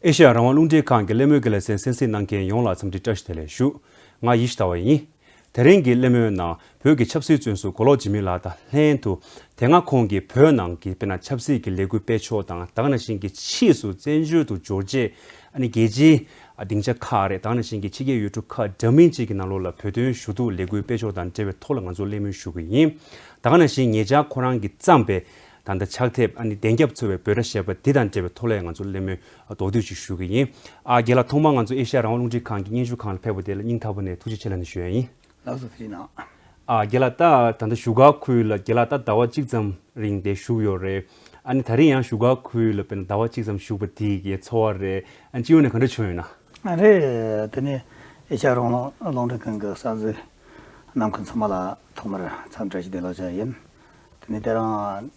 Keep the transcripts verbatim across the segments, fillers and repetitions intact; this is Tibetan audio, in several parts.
ཨེ་ཤ་ཡ་རང་དབང་རླུང་འཕྲིན་ཁང་གི་གླེང་མོལ་གྱི་ལེ་ཚན་གསན་གཟིགས་གནང་མཁན་ཡོངས་ལ་འཚམས་འདྲི་བཀྲ་ཤིས་བདེ་ལེགས་ཞུ། ང་ཡེ་ཤེས་ཟླ་བ་ཡིན། དེ་རིང་གི་གླེང་མོལ་ནང་བོད་ཀྱི་ཆབ་སྲིད་བཙོན་ཟུར་མགོ་ལོག་འཇིགས་མེད་ལགས་དང་ལྷན་དུ། དེ་སྔ་ཁོང་གིས་བོད་ནང་གི་དཔེར་ན་ཆབ་སྲིད་ཀྱི་ལས་འགུལ་སྤེལ་ཕྱོགས་དང་། ད་ག་ནང་བཞིན་གྱི་ཕྱིས་སུ་བཙན་བྱོལ་དུ་འབྱོར་རྗེས་ཨ་ནི་རྒྱལ་སྤྱིའི་སྡིངས་ཆ་ཁག་རེད། ད་ག་ནང་བཞིན་གྱི་ཕྱི་རྒྱལ་ཡུལ་གྲུ་ཁག་འདྲ་མིན་གཅིག་གི་ནང་ལོགས་ལ་བོད་དོན་ཞུ་གཏུག་ལས་འགུལ་སྤེལ་ཕྱོགས་དང་འབྲེལ་བའི་ཐོག་ལ་ང་ཚོ་གླེང་མོལ་ཞུ་གི་ཡིན། ད་ག་ནང་བཞིན་ཉེ་ཆར་ཁོ་རང་གིས་བརྩམས་པའི་ད་ལྟ་ཕྱག་དེབ་ཨ་ནི་བདེན་རྒྱབ་འཚོལ་བའི་བོད་སྒྲ་ཞེས་པ་འདི་དང་འབྲེལ་བའི་ཐོག་ལ་ང་ཚོ་གླེང་མོལ་མདོར་བསྡུས་ཤིག་ཞུ་གི་ཡིན། ཨ་རྒན་ལགས། ཐོག་མར་ང་ཚོ་ཨེ་ཤ་ཡ་རང་དབང་རླུང་འཕྲིན་ཁང་གི་སྙན་ཞུ་ཁང་ལ་ཕེབས་པ་དེ་ལ་སྙིང་ཐག་པ་ནས་ཐུགས་རྗེ་ཆེ་ལབ་ནས་ཞུ་ཡ་ཡིན། ལགས་སོ། ཐུགས་རྗེ་གནང་། ཨ་རྒན་ལགས། ད་ད་ལྟ་བཞུགས་སྒར་ཁུལ་ལ། རྒན་ལགས་ད་ཟླ་བ་གཅིག་ཙམ་རིང་དེ་བཞུགས་ཡོད་རེད། ཨ་ནི་ད་རིང་ཡང་བཞུགས་སྒར་ཁུལ་ལ་དཔེར་ན་ཟླ་བ་གཅིག་ཙམ་བཞུགས་པ་དེ་གི་ཚོར་བ་རེད། ཨ་ནི་སྤྱི་ཡོངས་ནས་ག་འདྲ་བྱུང་ཡོད་ན། ཨ་རེད། དེ་ནས་ཨེ་ཤ་ཡ་རང་དབང་རླུང་འཕྲིན་ཁང་གི་གསན་གཟིགས་གནང་མཁན་ཚང་མ་ལ་ཐོག་མར་འཚམས་འདྲི་བཀྲ་ཤིས་བདེ་ལེགས་ཞུ་ཡ་ཡིན། དེ་ནས་དེ་རིང་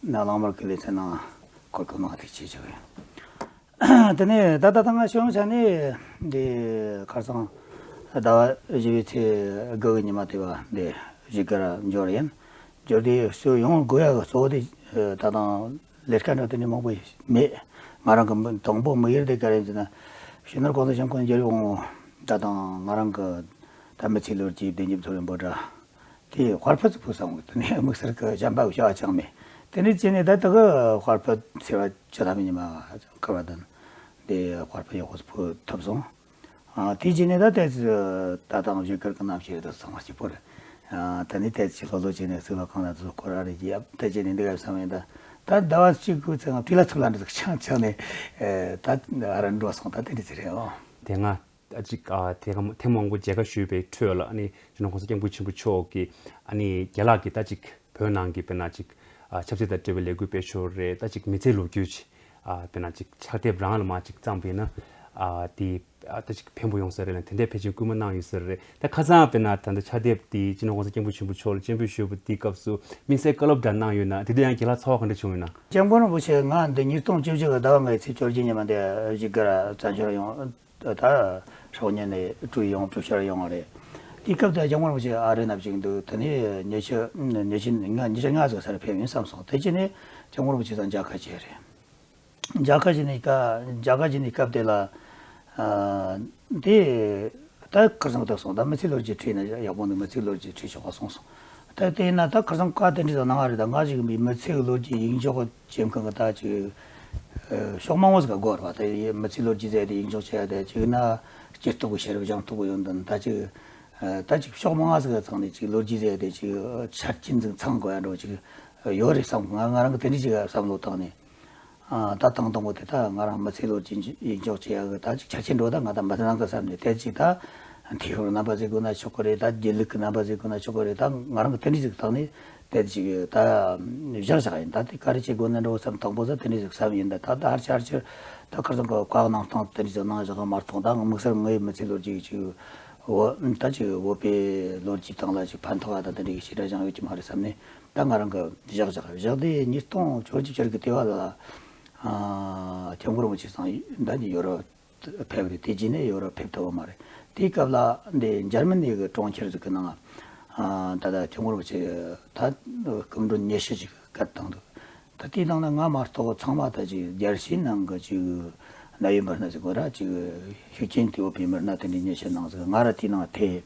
ནས་གླེང་མོལ་གྱི་ལེ་ཚན་ནང་གོ་སྐབས་གནང་བ་ཐུགས་རྗེ་ཆེ་ཞུ་གི་ཡིན། དེ་ནས་ད་ལྟ་ད་ང་ཤོང་ཆ་ནས་འདི་ཁ་སང་ཟླ་བ་བཞི་པའི་ཚེས་དགུ་གི་ཉི་མ་དེ་བ་འདི་བཞུགས་སྒར་འབྱོར་ཡིན། འབྱོར་དུས་སུ་ཡོང་དགོས་ཡ་གི་གཙོ་བོ་དེ་ད་དང་ལས་ཀ་འདྲ་དེ་འདྲ་མང་པོ་མེད། ང་རང་གི་དང་པོ་དམིགས་ཡུལ་དེ་ག་རེ་ཡིན་ཟེར་ན། སྤྱི་ནོར་གོང་ས་སྐྱབས་མགོན་མཇལ་ཡོང་ད་དང་ང་རང་གི་ད་མི་ཚེའི་ལོ་རྒྱུས་བདེན་རྒྱབ་འཚོལ་བའི་འབོད་སྒྲ། དེ་དཔར་ཕུད་ཙི་ཕུད་སོང་། དེ་ནས་དམིགས་བསལ་གྱི་གཞན་པ་བྱ་བ་ཅང་མེད། དེ་ནས་ཅི་ནས་ད་དེ་གི་དཔར་ཕུད་ཟེར་བ་ཇི་ལྟ་བུ་ཉི་མ་འཁུར་བ་དང་། དེ་དཔར་ཕུད་ཡག་པོ་ཕུད་ཐུབ་སོང་། ཨ་དེ་ཅི་ནས་ད་ཏོག་ཙམ་ད་དང་བཞུགས་སྒར་གྱི་གནམ་གཤིས་དེ་ཚང་མ་སྐྱིད་པོ་རེད། ཨ་དེ་ནས་ཏོག་ཙམ་ལྷོད་ལྷོད་བྱས་ནས་གཟིགས་ལ་གང་ལ་དུ་སྐོར་ར་རེ་བརྒྱབ། དེ་ཅི་ནས་འདི་ག་བསམ་ཡིན་ད། ད་ཟླ་བ་གཅིག་གི་ཚེ་ང་དུས་ལ་ཚུར་ལ་འདྲ་ཟིག་ཆང་ཆང་ནས་ཨེ་ད་ཨ་ར་འགྲོ་སོང་། ད་དེ་འདྲ་ཟིག་རེད་ཨོ། དེ་སྔ། ད་ཅིག་ཨ་དེ་ག་ཐེངས་མང་པོ་མཇལ་ཁ་ཞུས་པའི་ཁྲོད་ལ། ཨ་ནི་སྤྱི་ནོར་གོང་ས་སྐྱབས་མགོན་ཆེན་པོ་མཆོག་གིས་ཨ་ནི་རྒན་ལགས་ཀྱིས་ད་ཅིག་བོད་ནང་གི་དཔེར་ན་ཅིག་ཨ་ཆབ་སྲིད་དང་འབྲེལ་བའི་ལས་འགུལ་སྤེལ་ཕྱོགས་རེད། ད་ཅིག་མི་ཚེའི་ལོ་རྒྱུས་ཅིག་ཨ་དཔེར་ན་ཅིག་ཕྱག་དེབ་རང་ལ་མ་ཅིག་བརྩམས་པ་ཡིན་ན། ཨ་དེ་ཨ་ད་ཅིག་ཕན་པོ་ཡོང་ས་རེད་ལ། དེ་འདྲའི་ཕལ་ཆེར་སྐུལ་མ་གནང་ཡོད་ས་རེད། ད་ཁ་སང་དཔེར་ན་ད་ལྟ་ཕྱག་དེབ་དེ་སྤྱི་ནོར་གོང་ས་སྐྱབས་མགོན་ཆེན་པོ་མཆོག་ལ་སྤྱན་འབུལ་ཞུས་པ་དེ་སྐབས་སུ་དམིགས་བསལ་བཀའ་སློབ་འདྲ་གནང་ཡོད་ན། དེ་དུས་ཡང་རྒན་ལགས་ཚོར་བ་ག་འདྲ་བྱུང་ཡོད་ན། སྐྱབས་མགོན་རིན་པོ་ཆེ་ང་འདི་ཉིས་སྟོང་བཅུ་བཞི་གི་ཟླ་བ་ལྔའི་ཚེས་བཅོ་བརྒྱད་ཉི་མ་འདི་བཞུགས་སྒར་བཙན་བྱོལ་ཡོང་། ད་ཧྲང་ཉིན་ནས་ཀྲུའུ་ཡོང་ཀྲུའུ་ཞར་ཡོང་བ་རེད། དེའི་སྐབས་དུ་སྐྱབས་མགོན་རིན་པོ་ཆེ་ཨ་རི་ནང་བཞུགས་འདུག་དེ་ནས་ཉི་ཤུ་ཉི་ཤུ་ལྔ་ཉི་ཤུ་ལྔ་ཙམ་སར་ཕེབས་ཡིན་བསམ་སོང་། དེ་རྗེས་ནས་སྐྱབས་མགོན་རིན་པོ་ཆེ་དང་མཇལ་ཁ་བྱས་རེད། མཇལ་ཁ་བྱས་ནས་ཀ་མཇལ་ཁ་བྱས་ནས་སྐབས་དེ་ལ་ཨ་དེ་ད་ཁར་སང་བཏགས་སོང་། ད་མི་ཚེའི་ལོ་རྒྱུས་བྲིས་ན་ཡག་པོ་འདུག་མི་ཚེའི་ལོ་རྒྱུས་བྲིས་ཆོག་པ་གསུངས་སོང་། ད་དེ་ཡིན་ན་ད་ཁར་སང་བཀའ་དེ་འདྲ་ཟིག་གནང་བ་རེད། ད་ང་ཞིག་མི་ཚེ་གི་ལོ་རྒྱུས་ཡིག་འཇོག་བྱེད་མཁན་གི་ད་ཅིག་ཕྱོགས་མང་བོ་ཟིག་ག་དགོས་རེད་པ། ད་མི་ཚེའི་ལོ་རྒྱུས་ཟེར་དེ་ཡིག་འཇོག་བྱེད་ཡ་དེ་གཅིག་ན་སྤྱི་ཚོགས་ཀྱི་ཤེས་རབ་སྦྱང་ཐུབ་གི་ཡོད་འདུག་ད་ཅིག་ད་ཅིག་ཕྱོགས་མང་ཟིག་ག་ཚང་ནས་ཅིག་ལོ་རྒྱུས་ཟེར་དེ་ཅིག་ཆ་རྐྱེན་ཟིག་ཚང་དགོས་ཡ་འདྲ་བོ་ཅིག་ཡོད་རེད་བསམ། ང་ང་རང་གི་དེ་འདྲ་ཅིག་བསམ་བློ་བཏང་ནས། ཨ་ད་དང་དང་པོ་དེ་ད་ང་རང་མི་ཚེའི་ལོ་རྒྱུས་ཡིག་འཇོག་བྱེད་ཡ་གི་ད་ཅིག་ཆ་རྐྱེན་འགྲོ་ད་ང་ད་མི་ཚང་གི་བསམ་ནས། དེ་ཅིག་ད་འཐུས་ཤོར་རྣམ་པ་ཟིག་དགོས་ན་ཆོག་གི་རེད། ད་སྒྱིད་ལུག་གི་རྣམ་པ་ཟིག་དགོས་ན་ཆོག་གི་རེད། ད་ང་རང་གི་དེ་འདྲ་ཟིག་བཏང་ནས་དེ་ཅིག་ད་བཞག་བཞག་ཡིན། ད་དེ་ག་རེ་བྱེད་དགོས་ན་འགྲོ་བསམ། དང་པོ་ཟིག་དེ་འདྲ་ཟིག་བསམ་ཡིན། ད་ད་ད་ཧར་ཆ་ཧར་ཆ་ད་ཁར་སང་གི་བཀའ་གནང་སྟངས་དེ་འདྲ་ཟིག་གནང་བཞག་མ་གཏོགས། ད་དམིགས་བསལ་ངའི་མི་ཚེའི་ལོ་རྒྱུས་ཅིག་འོ་ད་ཅིག་བོད་པའི་ལོ་རྒྱུས་སྟེང་ལ་ཅིག་ཕན་ཐོགས་ཡ་ད་དེ་འདྲ་གི་ཞེ་དྲག་ཅང་ཡོད་ཀྱི་མ་རེད་བསམ་ནས། ད་ང་རང་གི་བཞག་བཞག་བཞག་དེ་ཉིས་སྟོང་བཅོ་བརྒྱད་བཅུ་གི་དུས་བ་ལ་ཨ་སྐྱབས་མགོན་རིན་པོ་ཆེ་ཚང་ད་ནི་ཡོ་རོབ་ཕེབས་རེད། དེ་རྗེས་ནས་ཡོ་རོབ་ཕེབས་ཐུབ་པ་མ་རེད། དེའི་སྐབས་ལ་འདི་འཇར་མ་ནི་གི་གྲོང་ཁྱེར་ཟིག་གི་ནང་ཨ་ད་ལྟ་སྐྱབས་མགོན་རིན་པོ་ཆེ་ད་སྐུ་མགྲོན་ཉི་ཤུ་ཅིག་སྐད་བཏང་འདུག་ད་དེའི་ནང་ན་ང་མ་གཏོགས་ཚང་མ་ད་ཅིག་རྒྱལ་སྤྱིའི་ནང་གི་ཅིག་གནད་ཡོད་མི་སྣ་ཟིག་གོ་ར་ཅིག་ཤུགས་རྐྱེན་དེ་ཡོད་པའི་མི་སྣ་དེ་འདྲའི་ཉི་ཤུ་ནང་ཟིག་ང་ར་དེའི་ནང་ཐེ།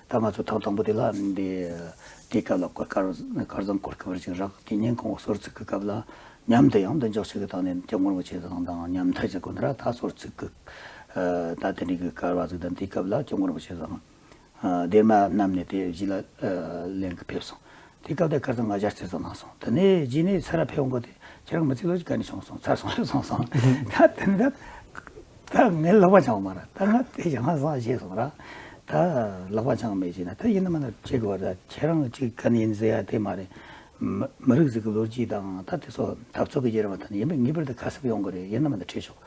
ད་ང་ཚོ་ཐེངས་དང་པོ་དེ་ལ་འདི་དེའི་སྐབས་ལ་གོ་དཀར་དཀར་གཙང་གོ་སྐབས་ཅིག་རག་དེ་ཉིན་ཁོང་གསོལ་ཚིགས་ཀྱི་སྐབས་ལ་མཉམ་དུ་ཡང་མདུན་ཅོག་གཅིག་གི་སྟེང་ནས་སྐྱབས་མགོན་རིན་པོ་ཆེ་ཚང་དང་མཉམ་དུ་ཅིག་གོ་ན་ར་ད་གསོལ་ཚིགས་ཀྱི་ད་དེ་འདྲའི་གི་སྐལ་བ་ཟིག་དང་། དེའི་སྐབས་ལ་སྐྱབས་མགོན་རིན་པོ་ཆེ་ཚང་། ཨ་སྡེར་མ་བསྣམས་ནས་དེ་གཞིས་ལ་ཨ་ལེན་གི་ཕེབས་སོང་། དེ་སྐབས་དེ་ཁར་སང་ང་ཞལ་རྩེད་ཚོགས་གནང་སོང་། དེ་ནས་རྗེས་ནས་ས་ར་ཕེབས་འོང་གོ་དེ་ཁྱེད་རང་མི་ཚེ་ལོ་རྒྱུས་ག་ནས་བྱུང་སོང་། ཚར་སོང་ལོས་སོང་སོང་། ད་དེ་ནས་ད་ད་ངས་ལག་པ་འཆང་བ་མ་རེད། ད་ང་དེ་ཞང་ཧང་སང་བྱས་སོང་ར། ད་ལག་པ་འཆང་མེད་ཅེ་ན་ད་ཡིན་ན་མིན་ན་བྱེད་དགོས་པ་རེད། ད་ཁྱེད་རང་གཅིག་ག་ནས་ཡིན་ཟེར་ཡ་དེ་མ་རེད། མི་མི་རིགས་ཟིག་གི་ལོ་རྒྱུས་དང་ད་དེ་ཚོ་འཐབ་རྩོད་གི་རྒྱུད་རིམ་ད་ནི་ཡིན་པ་ངེས་པར་དུ་ཁ་གསབ་ཡོང་གི་རེད། ཡིན་ན་མིན་ན་ཁྲིད་ཤོག་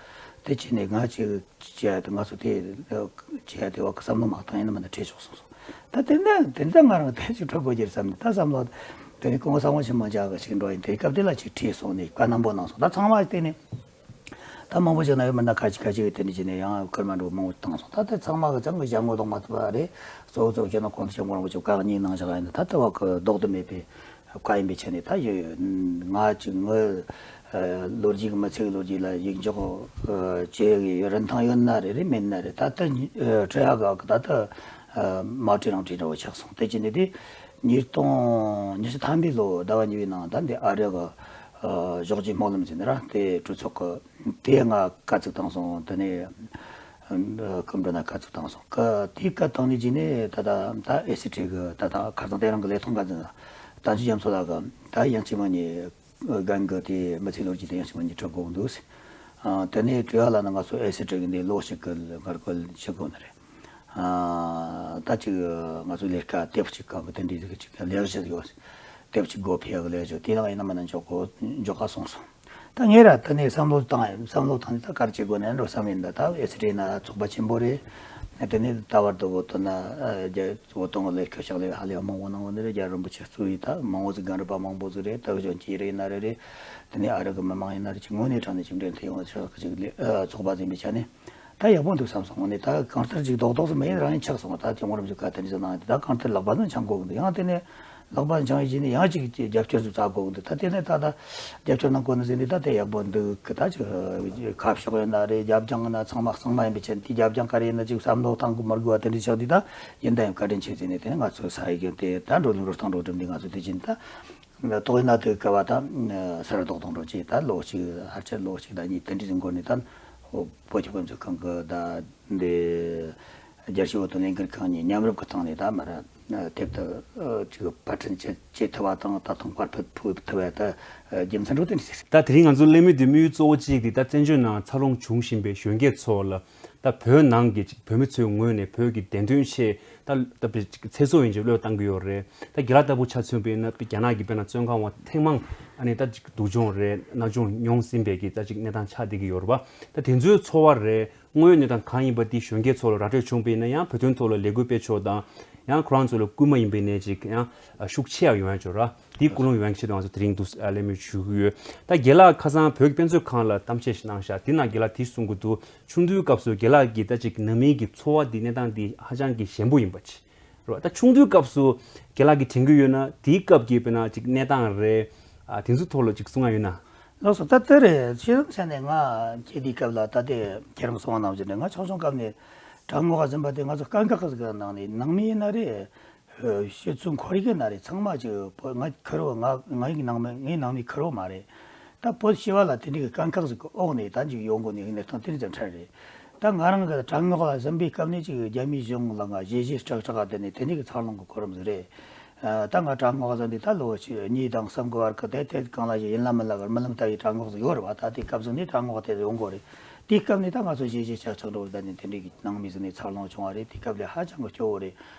དེ་བྱས་ནས་ང་ཅིག་བྱས་ཏེ་ང་ཚོ་དེ་བྱས་ཏེ་བ་བསམ་བློ་མ་བཏང་ཡིན་ན་མིན་ན་ཁྲིད་ཤོག་གསུངས་སོང་། ད་དེ་ནས་དེ་འདྲ་ང་རང་དེ་ཅིག་འཕྲོད་དགོས་ཀྱི་རེད་བསམ་ནས་ད་བསམ་བློ་དེ་ནས་སྐུ་ངོ་ས་ངོ་ཆེན་མོ་མཇལ་ག་ཞིག་འགྲོ་ཡིན། དེ་སྐབས་དེ་ལ་ཅིག་ཁྲིད་སོང་ནས་བཀའ་གནང་པོ་གནང་སོང་། ད་ཚང་མ་དེ་ནས་ད་མང་པོ་ཞིག་ན་ཡོད་མིན་ན་ཁ་ཅིག་ཁ་ཅིག་གིས་དེ་འདྲ་བྱས་ནས་ཡང་བསྐུལ་མ་འགྲོ་མང་པོ་བཏང་སོང་། ད་དེ་ཚང་མ་གི་ཚང་གི་ཞལ་ངོ་གདོང་མ་ཐུབ་པ་རེད། གཙོ་བོ་གཙོ་བོ་ཁྱེད་རྣམས་གོང་ས་སྐྱབས་མགོན་རིན་པོ་ཆེ་བཀའ་གཉིས་གནང་བཞག་ཡིན། ད་ལྟ་བ་གི་ལྡོག་ཏུ་མེད་པའི་ བཀའ་ཡིན་པའི་ཆ་ནས་ད་ཡོད་ཡོད། ང་ཅིག་ངའི་ལོ་རྒྱུས་ཀྱི་མི་ཚེ་གི་ལོ་རྒྱུས་ལ་ཡིག་འཇོག་བྱེད་ཡོད་རིན་ཐང་ཡོད་ན་རེ་རེ་མེད་ན་རེ་ད་ལྟ་འཕྲི་ཡག་གི་ད་ལྟ་མ་བྲིས་རང་བྲིས་འདྲ་བོ་ཆགས་སོང་། དེ་ཅི་ནས་དེ་ཉིས་སྟོང་ཉི་ཤུ་ཐམ་པའི་ལོ་ཟླ་བ་གཉིས་པའི་ནང་ད་འདི་ཨ་རི་གི་ཞོགས་ཇའི་སྨོན་ལམ་ཟེར་ནི་ར་དེ་གྲོས་ཚོགས་གི་དེ་ང་བཀའ་བཙུགས་བཏང་སོང་། དེ་ནས་སྐུ་མགྲོན་ན་བཀའ་བཙུགས་བཏང་སོང་། ཀ་དེའི་བཀའ་བཏང་ནས་རྗེས་ནས་ད་ལྟ་ད་ཨེ་སི་ཁྲི་གི་ད་ལྟ་ཁ་སང་དེ་རིང་གི་ལས་ཐོག་འགན་འཛིན་བསྟན་ཆོས་རྒྱ་མཚོ་ལགས་གི་ད་ཡང་ཕྱི་མ་ནས་རྒན་གི་དེ་མི་ཚེ་ལོ་རྒྱུས་དེ་ཡང་ཕྱི་མ་ནས་འབྲི་དགོས་འདུག་ཨ་དེ་ནས་བྲེལ་བ་ལ་ནི་ང་ཚོ་ཨེ་སི་ཁྲི་གི་འདི་ལོ་གཅིག་གི་སྔར་བཀོད་བྱེད་དགོས་ནི་རེད། ཨ་ད་ཅིག་ང་ཚོ་ལས་ཀ་དེབ་ཅིག་གང་གི་དེ་འདྲའི་ཅིག་ལས་གཞི་ཡོད། དེབ་ཅིག་སྒོ་ཕྱེ་གི་ལས་གཞི་དེ་ལ་ཡིན་ན་མིན་ན་འཇོག་གོ་འཇོག་ག་སོང་སོང་། ད་ངས་ར་དེ་ནས་བསམ་བློ་བཏང་ཡིན། བསམ་བློ་བཏང་ནས་ད་ག་རེ་བྱེད་དགོས་ནས་འགྲོ་བསམ་ཡིན། ད་ད་ཨེ་སི་ཁྲི་ན་ཚོགས་པ་ཆེན་པོ་རེད། དེ་ནས་ད་བར་དུ་འོ་དོ་ན་རྒྱ་འོ་དོ་ལས་ཁྱོད་ཕྱག་ལས་ཧ་ལས་མང་བོ་གནང་བ་ནི་རེད། རྒྱལ་བ་རིན་པོ་ཆེ་གཙོས་ཡིན་ད་མང་བོ་ཟིག་རྒན་རབས་པ་མང་པོ་ཟིག་རེད། ད་གཞོན་སྐྱེས་རེད་ཡིན་ན་རེད་རེད། དེ་ནས་ཨ་རི་གི་མི་མང་ཡིན་ན་རེད། ཅིག་དངོས་གནས་དྲང་ནས་ཅིག་འབྲེལ་མཐུད་ཡོང་བ་ཆགས་ཀྱི་ཅིག་ལས་ཚོགས་པ་འཛིན་པའི་ཆ་ནས། ད་ཡག་པོ་འདུག་བསམ་སོང་། ངས་ད་གང་ལྟར་ཅིག་རྡོག་རྡོག་ཙམ་མེད་རང་ཡིན་ཆགས་སོང་། ད་ཅིག་ངོ་རམ་ཞིག་ག་དེ་འདྲ་ཟེར་གནང་ཡོད། ད་གང་ལྟར་ལག་པ་ནི་འཆང་དགོས་ཀྱི་འདུག་ཡང་དེ་ནས་ལག་པ་འཆང་བའི་རྗེས་ནས་ཡང་ཅིག་ཅིག་རྒྱབ་སྐྱོར་ཟིག་བཙལ་དགོས་ཀྱི་འདུག་ད་དེ་ནས་ད་ད་རྒྱབ་སྐྱོར་གནང་དགོས་ནི་ཟེར་ནས་ད་དེ་ཡག་པོ་འདུག་གི། ད་ཅིག་ཁ་ཕྱོགས་ཡིན་ན་རེད། རྒྱབ་ལྗང་ཡིན་ན་ཚང་མ་གཙང་མ་ཡིན་པའི་ཆ་ནས་དེ་རྒྱབ་ལྗང་ག་རེ་ཡིན་ན་ཅིག་བསམ་བློ་བཏང་དགོས་མི་དགོས་པ་དེ་འདྲ་ཆགས་དུས་ད་ཡིན་ད་ཡང་བཀའ་དྲིན་ཆེ་ཟེར་ནས་དེ་ནས་ང་ཚོ་ས་ཡི་གི་དེ་ད་འགྲོ་ལུགས་འགྲོ་སྟངས་འགྲོ་གྲུབ་འདི་ང་ཚོ་དེ་བཞིན་ད། ཏོག་ཡིན་ན་དེ་སྐབས་བ་དང་ས་ར་ཏོག་ཏོག་འགྲོ་ཅིག་ད་ལོ་གཅིག་ཕལ་ཆེར་ལོ་གཅིག་དང་གཉིས་དེ་འདྲ་ཟིན་འགོར་ནས་ད་བོད་ཀྱི་དཔེ་མཛོད་ཁང་གི་ད་འདི་རྒྱལ་སྤྱིའི་བོད་དོན་ལས་འགུལ་ཁང་གཉིས་མཉམ་རུབ་ཀྱི་སྟེང་ནས་ད་མར་དེབ་ཏུ་ཅིག་པར་སྐྲུན་བྱེད་བྱེད་ཐུབ་པ་དང་ད་དུང་པར་ཕུད་ཕུད་ཐུབ་པ་ད་རྒྱུ་མཚན་འགྲོ་དེ་འདྲ་ཟིན། ད་དེ་རིང་ང་ཚོ་གླེང་མོལ་འདི་དམིགས་ཡུལ་གཙོ་བོ་གཅིག་འདི་ད་བཙན་བྱོལ་ནང་འཚར་ལོངས་བྱུང་བཞིན་པའི་གཞོན་སྐྱེས་ཚོ་ལ། ད་བོད་ནང་གི་ཅིག་བོད་མི་ཚོའི་ངོས་ནས་བོད་ཀྱི་བདེན་དོན་ཆེད་ད་ད་བའི་ཅིག་ཚེ་སྲོག་ཡིན་ཅིག་བློས་བཏང་གི་ཡོད་རེད། ད་རྒན་ལགས་ལྟ་བུ་ཆ་མཚོན་པ་ཡིན་ན་རྒྱ་ནག་གི་དཔེར་ན་བཙོན་ཁང་བ་ཐེངས་མང་ཨ་ནི་ད་ཅིག་སྡུག་སྦྱོང་རེད་མནར་གཅོད་མྱོང་ཟིན་པའི་གི་ད་ཅིག་གནས་སྟངས་ཆགས་བསྡད་ཀྱི་ཡོད་རེད་པ། ད་དེ་ཚོའི་ཚོར་བ་རེད། དངོས་ཡོད་གནས་སྟངས་གང་ཡིན་པ་འདི་གཞོན་སྐྱེས་ཚོ་ལ་ར་སྤྲོད་བྱུང་པ་ཡིན་ན་ཡང་བོད་དོན་ཐོག་ལ་ལས་འགུལ་སྤེལ་ཕྱོགས་དང་ཡང་ཁོ་རང་ཚོ་ལ་སྐུལ་མ་ཡིན་པའི་ནས་ཅིག་ཡང་ཤུགས་ཆེ་ཡང་ཡོང་ཡ་ཅིག་ཡོད་རེད། དེའི་ཀུན་སློང་ཡོང་ཡག་ཆེད་དུ་ང་ཚོ་དེ་རིང་འདུག་ཨ་གླེང་མོལ་ཞུ་གི་ཡོད། ད་རྒན་ལགས་ཁ་སང་བོད་ཀྱི་དཔེ་མཛོད་ཁང་ལ་གཏམ་བཤད་ཞིག་གནང་ཤག་དེ་ནང་རྒན་ལགས་དེ་གསུང་གི་འདུག་ཆུང་དུས་སྐབས་སུ་རྒན་ལགས་ཀྱི་ད་ཅིག་ནང་མིའི་གི་འཚོ་བ་འདི་གནས་སྟངས་འདི་ཧ་ཅང་གི་ཞན་པོ་ཡིན་པ་ཅིག་རེད་བ། ད་ཆུང་དུས་སྐབས་སུ་རྒན་ལགས་ཀྱིས་དྲན་གི་ཡོད་ན་དེའི་སྐབས་ཀྱི་དཔེར་ན་ཅིག་གནས་སྟངས་རེད། ཨ་དེ་ཚོའི་ཐོག་ལ་ཅིག་གསུང་ཡ་ཡོད་ན། ལགས་སོ། ད་ལྟ་རེད། ཤེས་རབ་ཆ་ནས་ང་ཁྱེད་དེའི་སྐབས་ལ་ད་ལྟའི་ཁྱེད་རང་གསུང་བ་ནང་བཞིན་རེད། ང་ཆུང་ཆུང་སྐབས་ནས་གྲྭ་ངོ་ག་ཟིན་པ་དེ་ང་ཚོ་དཀའ་ཁག་ཟིག་གི་ནང་ནས་ནང་མི་ཡིན་ན་རེད། ཤི་ཚུལ་ཁོར་ཡུག་ན་རེ་ཚང་མ་ཅིག་བོད་ང་ཁེར་བོ་ང་ང་ཡི་ནང་མི་ངའི་ནང་མི་ཁེར་བོ་མ་རེད། ད་བོད་སྤྱི་བ་ལ་དེ་འདྲའི་གི་དཀའ་ཁག་ཟིག་གི་འོག་ནས་ད་ཅིག་ཡོང་དགོས་ནས་གནས་སྟངས་དེ་འདྲ་ཙམ་འཕྲད་རེད། ད་ང་རང་གི་གྲྭ་ངོགས་ལ་ཟིན་པའི་སྐབས་ནས་ཅིག་རྒྱ་མིའི་གཞུང་ལ་ང་ཞེ་ཞེ་སྐྲག་སྐྲག་ག་དེ་ནས་དེ་འདྲའི་གི་འཚར་ལོངས་གི་གོ་རིམ་ཟིག་རེད། ད་ང་གྲྭ་ངོགས་ཟིན་དུས་ད་ལོ་གཉིས་དང་གསུམ་གི་བར་གི་དེ་དེ་གང་ལ་ཞིག་ཡིན་ལ་མིན་ལ་གི་རྨི་ལམ་ལྟ་བུའི་གྲྭ་ངོགས་ཟིག་ཡོད་རེད་བ། ད་དེ་སྐབས་ཟིན་ནས་གྲྭ་ངོགས་དེ་ཡོང་གོ་རེད། དེའི་སྐབས་ནས་ད་ང་ཚོ་ཞེ་ཞེ་སྐྲག་སྐྲག་འགྲོ་བ་ད་ནས་དེ་འདྲའི་གི་ནང་མི་ཟིན་ནས་འཚར་ལོངས་བྱུང་བ་རེད། དེའི་སྐབས་ལ་ཧ་ཅང་གི་སྐྱོ་བོ་རེད།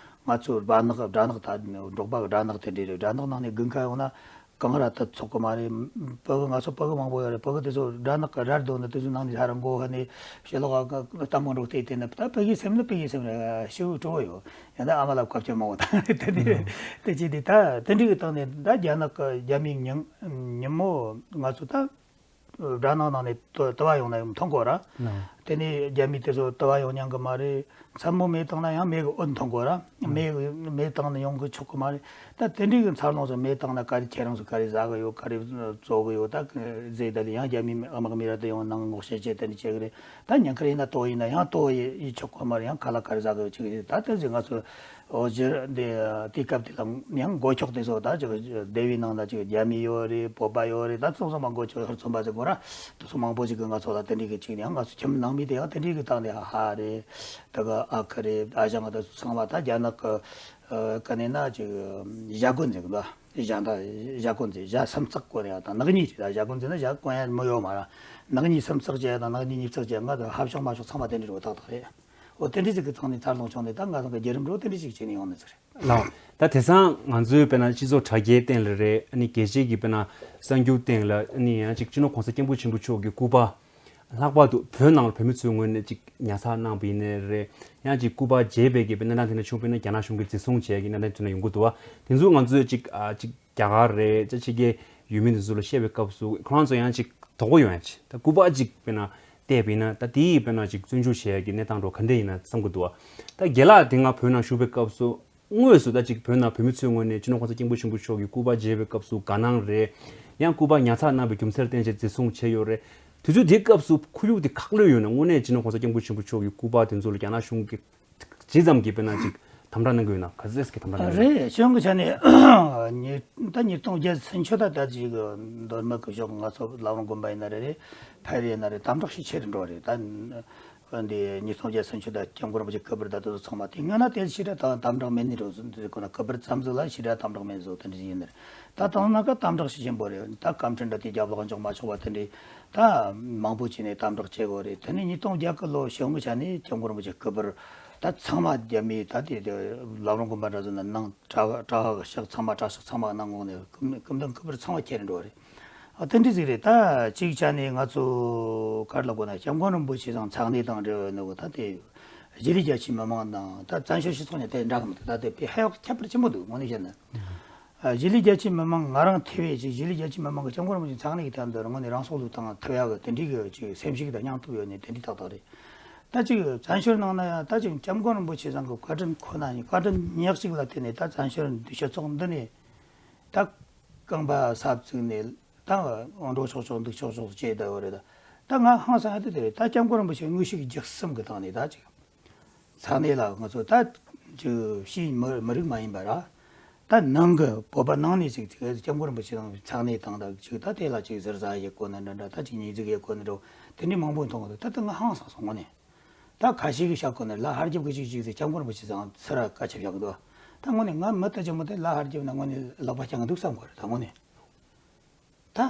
ང་ཚོའི་སྦྲ་ནག་སྦྲ་ནག་ད་འབྲོག་པ་གི་སྦྲ་ནག་དེ་འདྲ་རེད། སྦྲ་ནག་ནང་ནས་དགུན་ཁ་ཡོང་ན་གངས་ར་ད་ཚོགས་གི་མ་རེད། ཕྲུ་གུ་ང་ཚོ་ཕྲུ་གུ་མང་པོ་ཡོད་རེད། ཕྲུ་གུ་དེ་ཚོ་སྦྲ་ནག་གི་རར་སྡོད་ནས་དེ་ཚོ་ནང་ནས་ཧ་ར་མགོ་ཧ་ནས་ཕྱི་ལོགས་ག་གཏམ་མང་འགྲོ་བལྟས་བལྟས་ན་ད་ཕ་གིའི་སེམས་ནི་ཕ་གིའི་སེམས་རེད། ཤི་བོ་སྤྲོ་བོ་ཡོད། ཡང་ད་ཨ་མ་ལ་བཀའ་བཀྱོན་མང་བོ་དང་དེ་འདྲ་དེ་བྱས་དུས་ད་དེ་འདྲའི་གི་སྟེང་ནས་ད་རྒྱ་ནག་གི་རྒྱ་མིའི་ཉིན་ཉིན་མོ་ང་ཚོ་ད། སྦྲ་ནག་ནང་ནས་དུ་དུ་བ་ཡོང་ན་ཡང་མཐོང་གོ་ར། དེ་ནས་རྒྱ་མི་དེ་ཚོ་དུ་བ་ཡོང་མྱོང་གི་མ་རེད། མཚན་མོ་མེ་བཏང་ན་ཡང་མེ་གི་འོད་མཐོང་གོ་ར། མེ་གི་མེ་བཏང་ན་ཡོང་གི་ཆོག་གི་མ་རེད། ད་དེ་འདྲའི་གི་འཚར་ལོངས་སུ་མེ་བཏང་ན་ག་རེ་ཁྱེད་རང་ཚོ་ག་རེ་ཟ་གི་ཡོད། ག་རེ་བཙོ་གི་ཡོད། ད་ཟས་ད་ལི་ཡང་རྒྱ་མི་དམག་མི་ར་དེ་ཡོང་ནང་ངོ་ཤེས་བྱེད་དེ་འདྲ་བྱེད་གི་རེད། ད་ཉིན་ཁར་ཡིན་ན་ལྟོ་ཡིན་ན་ཡང་ལྟོ་ཡི་ཡི་ཆོག་གི་མ་རེད། ཡང་ཁ་ལག་ག་རེ་ཟ་གི་ཡོད་ཅིག་རེད། ད་དེ་ཚོ་ང་ཚོ། འོ་སྤྱིར་འདི་དེའི་སྐབས་དེ་ལ་ཡང་སྒོ་ཕྱོགས་དེ་ཚོ་ད་ཅིག་སྡེ་བའི་ནང་ན་ཅིག་རྒྱ་མི་ཡོད་རེད། བོད་པ་ཡོད་རེད། ད་ཚང་མ་སྒོ་ཕྱོགས་ཧུར་ཚོན་པ་ཟེར་དགོས་ར། དེ་ཚོ་མང་པོ་ཞིག་གིས་ང་ཚོ་ལ་དེ་འདྲའི་གི་ཅིག་ནས་ཡང་ང་ཚོ་ཁྱིམ་ནང་མི་དེ་ཡང་དེ་འདྲའི་གི་སྟེང་ནས་ཧ་རེད། ད་གི་ཨ་ཁུ་རེད། ཨ་ཞང་ད་ཚང་མ་ད་རྒྱ་ནག་གི་ཨ་ག་ནས་ན་ཅིག་ཞྭ་གོན་ཟེར་གི་འདུག་ཞྭ་ད་ཞྭ་གོན་ཟེར། ཞྭ་སུམ་ཚག་གོན་ཡ་ད་ནག་ཉེས་ཅིག་ད་ཞྭ་གོན་ཟེར་ན་ཞྭ་གོན་ཡ་མི་ཡོད་མ་ར། ནག་ཉེས་སུམ་ཚག་བྱས་ད་ནག་ཉེས་གཉིས་ཚག་བྱས་ང་ད་ཧབ་ཤོག་མ་ཤོག་ཚང་མ་དེ་འདྲའི་རོ་ཏག་ཏག་རེད། འོ་དེ་འདྲ་ཞིག་གི་ཐོག་ནས་འཚར་ལོངས་བྱུང་ནས་ད་ང་ཚོ་གི་བརྒྱུད་རིམ་འགྲོ་དེ་འདྲ་ཞིག་བྱས་ནས་ཡོང་ནི་ཟིག་རེད། ལགས། ད་དེང་སང་ང་ཚོའི་དཔེར་ན་སྤྱི་ཚོགས་དྲ་རྒྱའི་སྟེང་ལ་རེད། ཨ་ནི་རྒྱལ་སྤྱིའི་གི་དཔེར་ན་གསར་འགྱུར་སྟེང་ལ་ཨ་ནི་ཡང་ཅིག་སྤྱི་ནོར་གོང་ས་སྐྱབས་མགོན་ཆེན་པོ་མཆོག་གི་སྐུ་པར་ལྷག་པར་དུ་བོད་ནང་ལ་བོད་མི་ཚོའི་ངོས་ནས་ཅིག་ཉར་ཚགས་གནང་བ་ཡིན་ནའི་རེད། ཡང་ཅིག་སྐུ་པར་མཇལ་བའི་གི་དཔེར་ན་གནས་སྟངས་དེ་འདྲ་བྱུང་བ་ཡིན་ན་རྒྱ་ནག་གཞུང་གིས་འཛིན་བཟུང་བྱས་ཀྱི་གནས་སྟངས་དེ་འདྲ་ཡོང་གི་འདུག་བ། དེ་ཚོ་ང་ཚོས་ཅིག་ཨ་ཅིག་རྒྱ་གར་རེད། ཅིག་ཕྱི་རྒྱལ་ཡུལ་མི་དེ་ཚོ་ལ་བཤད་པའི་སྐབས་སུ་ཁོ་རང་ཚོ་ཡང་ཅིག་དོགས་པ་ཡོང་ཡ་ཅིག་ད་སྐུ་པར་ཅིག་དཔེར་ན་བལྟས་པ་ཡིན་ན་ད་དེ་ཡིས་དཔེར་ན་ཅིག་བཙོན་འཇུག་བྱེད་ཡ་གི་གནས་སྟངས་འདྲ་ག་འདྲ་ཡིན་ན་བསམ་གི་འདུག་བ། ད་རྒན་ལགས་དེ་སྔ་བོད་ནང་བཞུགས་པའི་སྐབས་སུ་ དངོས་སུ་ད་ཅིག་བོད་ནང་བོད་མི་ཚོའི་ངོས་ནས་སྤྱི་ནོར་༸གོང་ས་༸སྐྱབས་མགོན་ཆེན་པོ་མཆོག་གི་སྐུ་པར་མཇལ་བའི་སྐབས་སུ་དགའ་སྣང་རེད། ཡང་སྐུ་པར་ཉར་ཚགས་གནང་བའི་རྒྱུ་མཚན་བསྟན་བྱས་འཛིན་བཟུང་བྱས་ཡོད་རེད། དུས་ཚོད་དེའི་སྐབས་སུ་ཁོར་ཡུག་དེ་ཁག་ལོས་ཡོད་ན། དངོས་གནས་སྤྱི་ནོར་༸གོང་ས་༸སྐྱབས་མགོན་ཆེན་པོ་མཆོག་གི་སྐུ་པར་དེ་ཚོ་ལ་རྒྱ་ནག་གཞུང་གིས་ཇི་ཙམ་གྱིས་དཔེར་ན་ཅིག་དམ་དྲག་གནང་གི་ཡོད་ན། ག་ཚོད་ཀྱི་དམ་དྲག་གནང་གི་ཡོད་ན། རེད། གཞུང་གི་ཆ་ནས་ཉིས་ད་ཉིས་སྟོང་བརྒྱད་ཚུན་ཆད་ད་ད་ཅིག་མདོ་སྨད་ཀྱི་ཕྱོགས་ང་ཚོ་བླ་བྲང་དགོན་པ་ཡིན་ན་རེད། རེད། ཕ་ཡུལ་ཡིན་ན་རེད། དམ་དྲག་ཞིག་ཆེ་རུ་འགྲོ་བ་རེད། ད་འདི་ཉིས་སྟོང་བརྒྱད་ཚུན་ཆད་ད་སྐྱབས་མགོན་རིན་པོ་ཆེ་སྐུ་པར་ད་དེ་ཚོ་ཚང་མ་དེ་སྔོན་ན་དེ་ཞེ་དྲག་ད་དམ་དྲག་མེད་ནི་རེད་ཟེར་གོ་ན། སྐུ་པར་ཙམ་ཟིག་ལ་ཞེ་དྲག་དམ་དྲག་མེད་ཟེར་དེ་འདྲ་ཞིག་ཡིན་ནི་རེད། ད་དང་ན་ཀ་དམ་དྲག་ཞིག་ཆེན་པོ་རེད། ད་སྐར་འཕྲིན་འདྲ་དེ་རྒྱབ་ལོགས་འཇོག་མ་ཆོག་པ་དེ་འདྲའི་ད་མང་པོ་བྱས་ནས་དམ་དྲག་བྱེད་དགོས་རེད། དེ་ནས་ཉིས་སྟོང་བརྒྱད་གི་ལོ་གཞུང་གི་ཆ་ནས་སྐྱབས་མགོན་རིན་པོ་ཆེ་སྐུ་པར་ད་ཚང་མ་རྒྱ་མིའི་ད་དེ་དེ་བླ་བྲང་དགོན་པ་འདྲ་ཟེར་ན་ནང་གྲྭ་གྲྭ་བ་གི་ཕྱག་ཚང་མ་གྲྭ་ཕྱག་ཚང་མ་གནང་གོང་ནས་སྐུ་སྐུ་མདུན་སྐུ་པར་ཚང་མ་ཁྱེར་འགྲོ་བ་རེད། ཨ་དེ་འདྲ་ཟིག་རེད། ད་གཅིག་ཆ་ནས་ང་ཚོ་ག་རེ་ལབ་དགོས་ན། སྐྱབས་མགོན་རིན་པོ་ཆེ་ཚང་ཚང་གནས་དང་འབྲེལ་བའི་ནོ་ད་དེ་གཞིས་ལུས་རྒྱ་ཆེའི་མི་མང་དང་ད་བཙན་བྱོལ་སྤྱི་ཚོགས་ནས་དེ་འདྲ་གི་མི་འདུག་ད་དེ་དཔེ་ཧེ་བག་ཁྱད་པར་ཆེན་པོ་འདུག་དངོས་གནས་བཤད་ན། ཨ་གཞིས་ལུས་རྒྱ་ཆེའི་མི་མང་ང་རང་ཐེ་བའི་ཅིག་གཞིས་ལུས་རྒྱ་ཆེའི་མི་མང་གི་སྐྱབས་མགོན་རིན་པོ་ཆེ་ཚང་གནས་ཀྱི་ཐད་འདིར་དངོས་གནས་རང་སྲོག་བློས་བཏང་ཐུབ་ཡག་གི་དེ་འདྲའི་གི་ཅིག་སེམས་ཤུགས་དང་སྙིང་སྟོབས་ཡོད་ནས་དེ་འདྲའི་ཏག་ཏག་རེད། ད་ཅིག་བཙན་བྱོལ་ནང་ན་ཡང་ད་ཅིག་སྐྱབས་མགོན་རིན་པོ་ཆེ་ཚང་གི་བཀའ་དྲིན་ཁོ་ན་ཡིན། བཀའ་དྲིན་ཉག་གཅིག་ལ་བརྟེན་ནས་ད་བཙན་བྱོལ་འདི་སྤྱི་ཚོགས་འདི་ནས་ད་རྐང་པ་ས་བཙུགས་ནས་ད་འགྲོ་ཆོག་ཆོག་འདུག་ཆོག་ཆོག་བྱས་བསྡད་ཡོད་རེད། ད་ད་ང་ཧང་སང་ཡ་དེ་དེ་རེད། ད་སྐྱབས་མགོན་རིན་པོ་ཆེ་དངོས་ཤུགས་ཀྱི་རྒྱུགས་གསུམ་གི་སྟེང་ནས་ད་ཅིག་ཚང་གནས་ལ་ང་ཚོ་ད་ཅིག་ཕྱིའི་མི་མི་རིགས་མ་ཡིན་པ་ར། ད་ནང་གི་བོད་པ་ནང་ནས་ཅིག་ཅིག་སྐྱབས་མགོན་རིན་པོ་ཆེ་དང་ཚང་གནས་དང་ད་ཅིག་ད་དེ་ལ་ཅིག་ཟུར་ཟ་ཡེ་གོ་ནི་འདྲ་འདྲ། ད་ཅིག་ཉེས་འཛུགས་ཡེ་གོ་ནི་འདྲ་དེ་འདྲའི་མང་པོ་མཐོང་གི་འདུག་ད་ད་ང་ཧང་སང་སོང་། དངོས་གནས་ད་ཁ་ཤས་ཀྱིས་བཤད་གོ་ནི་ལ་ཧར་རྒྱབ་ཀྱི་ཅིག་ཅིག་ཟེར་སྐྱབས་མགོན་རིན་པོ་ཆེ་ཚང་ཚུར་ར་བཀའ་ཆབ་བཞག་གི་འདུག་ད་དངོས་གནས་ང་མི་དེ་ཅིག་མོ་དེ་ལ་ཧར་རྒྱབ་ན་དངོས་གནས་ལག་པ་བརྐྱང་གི་འདུག་བསམ་གོ་རེད། ད་དངོས་གནས། ད་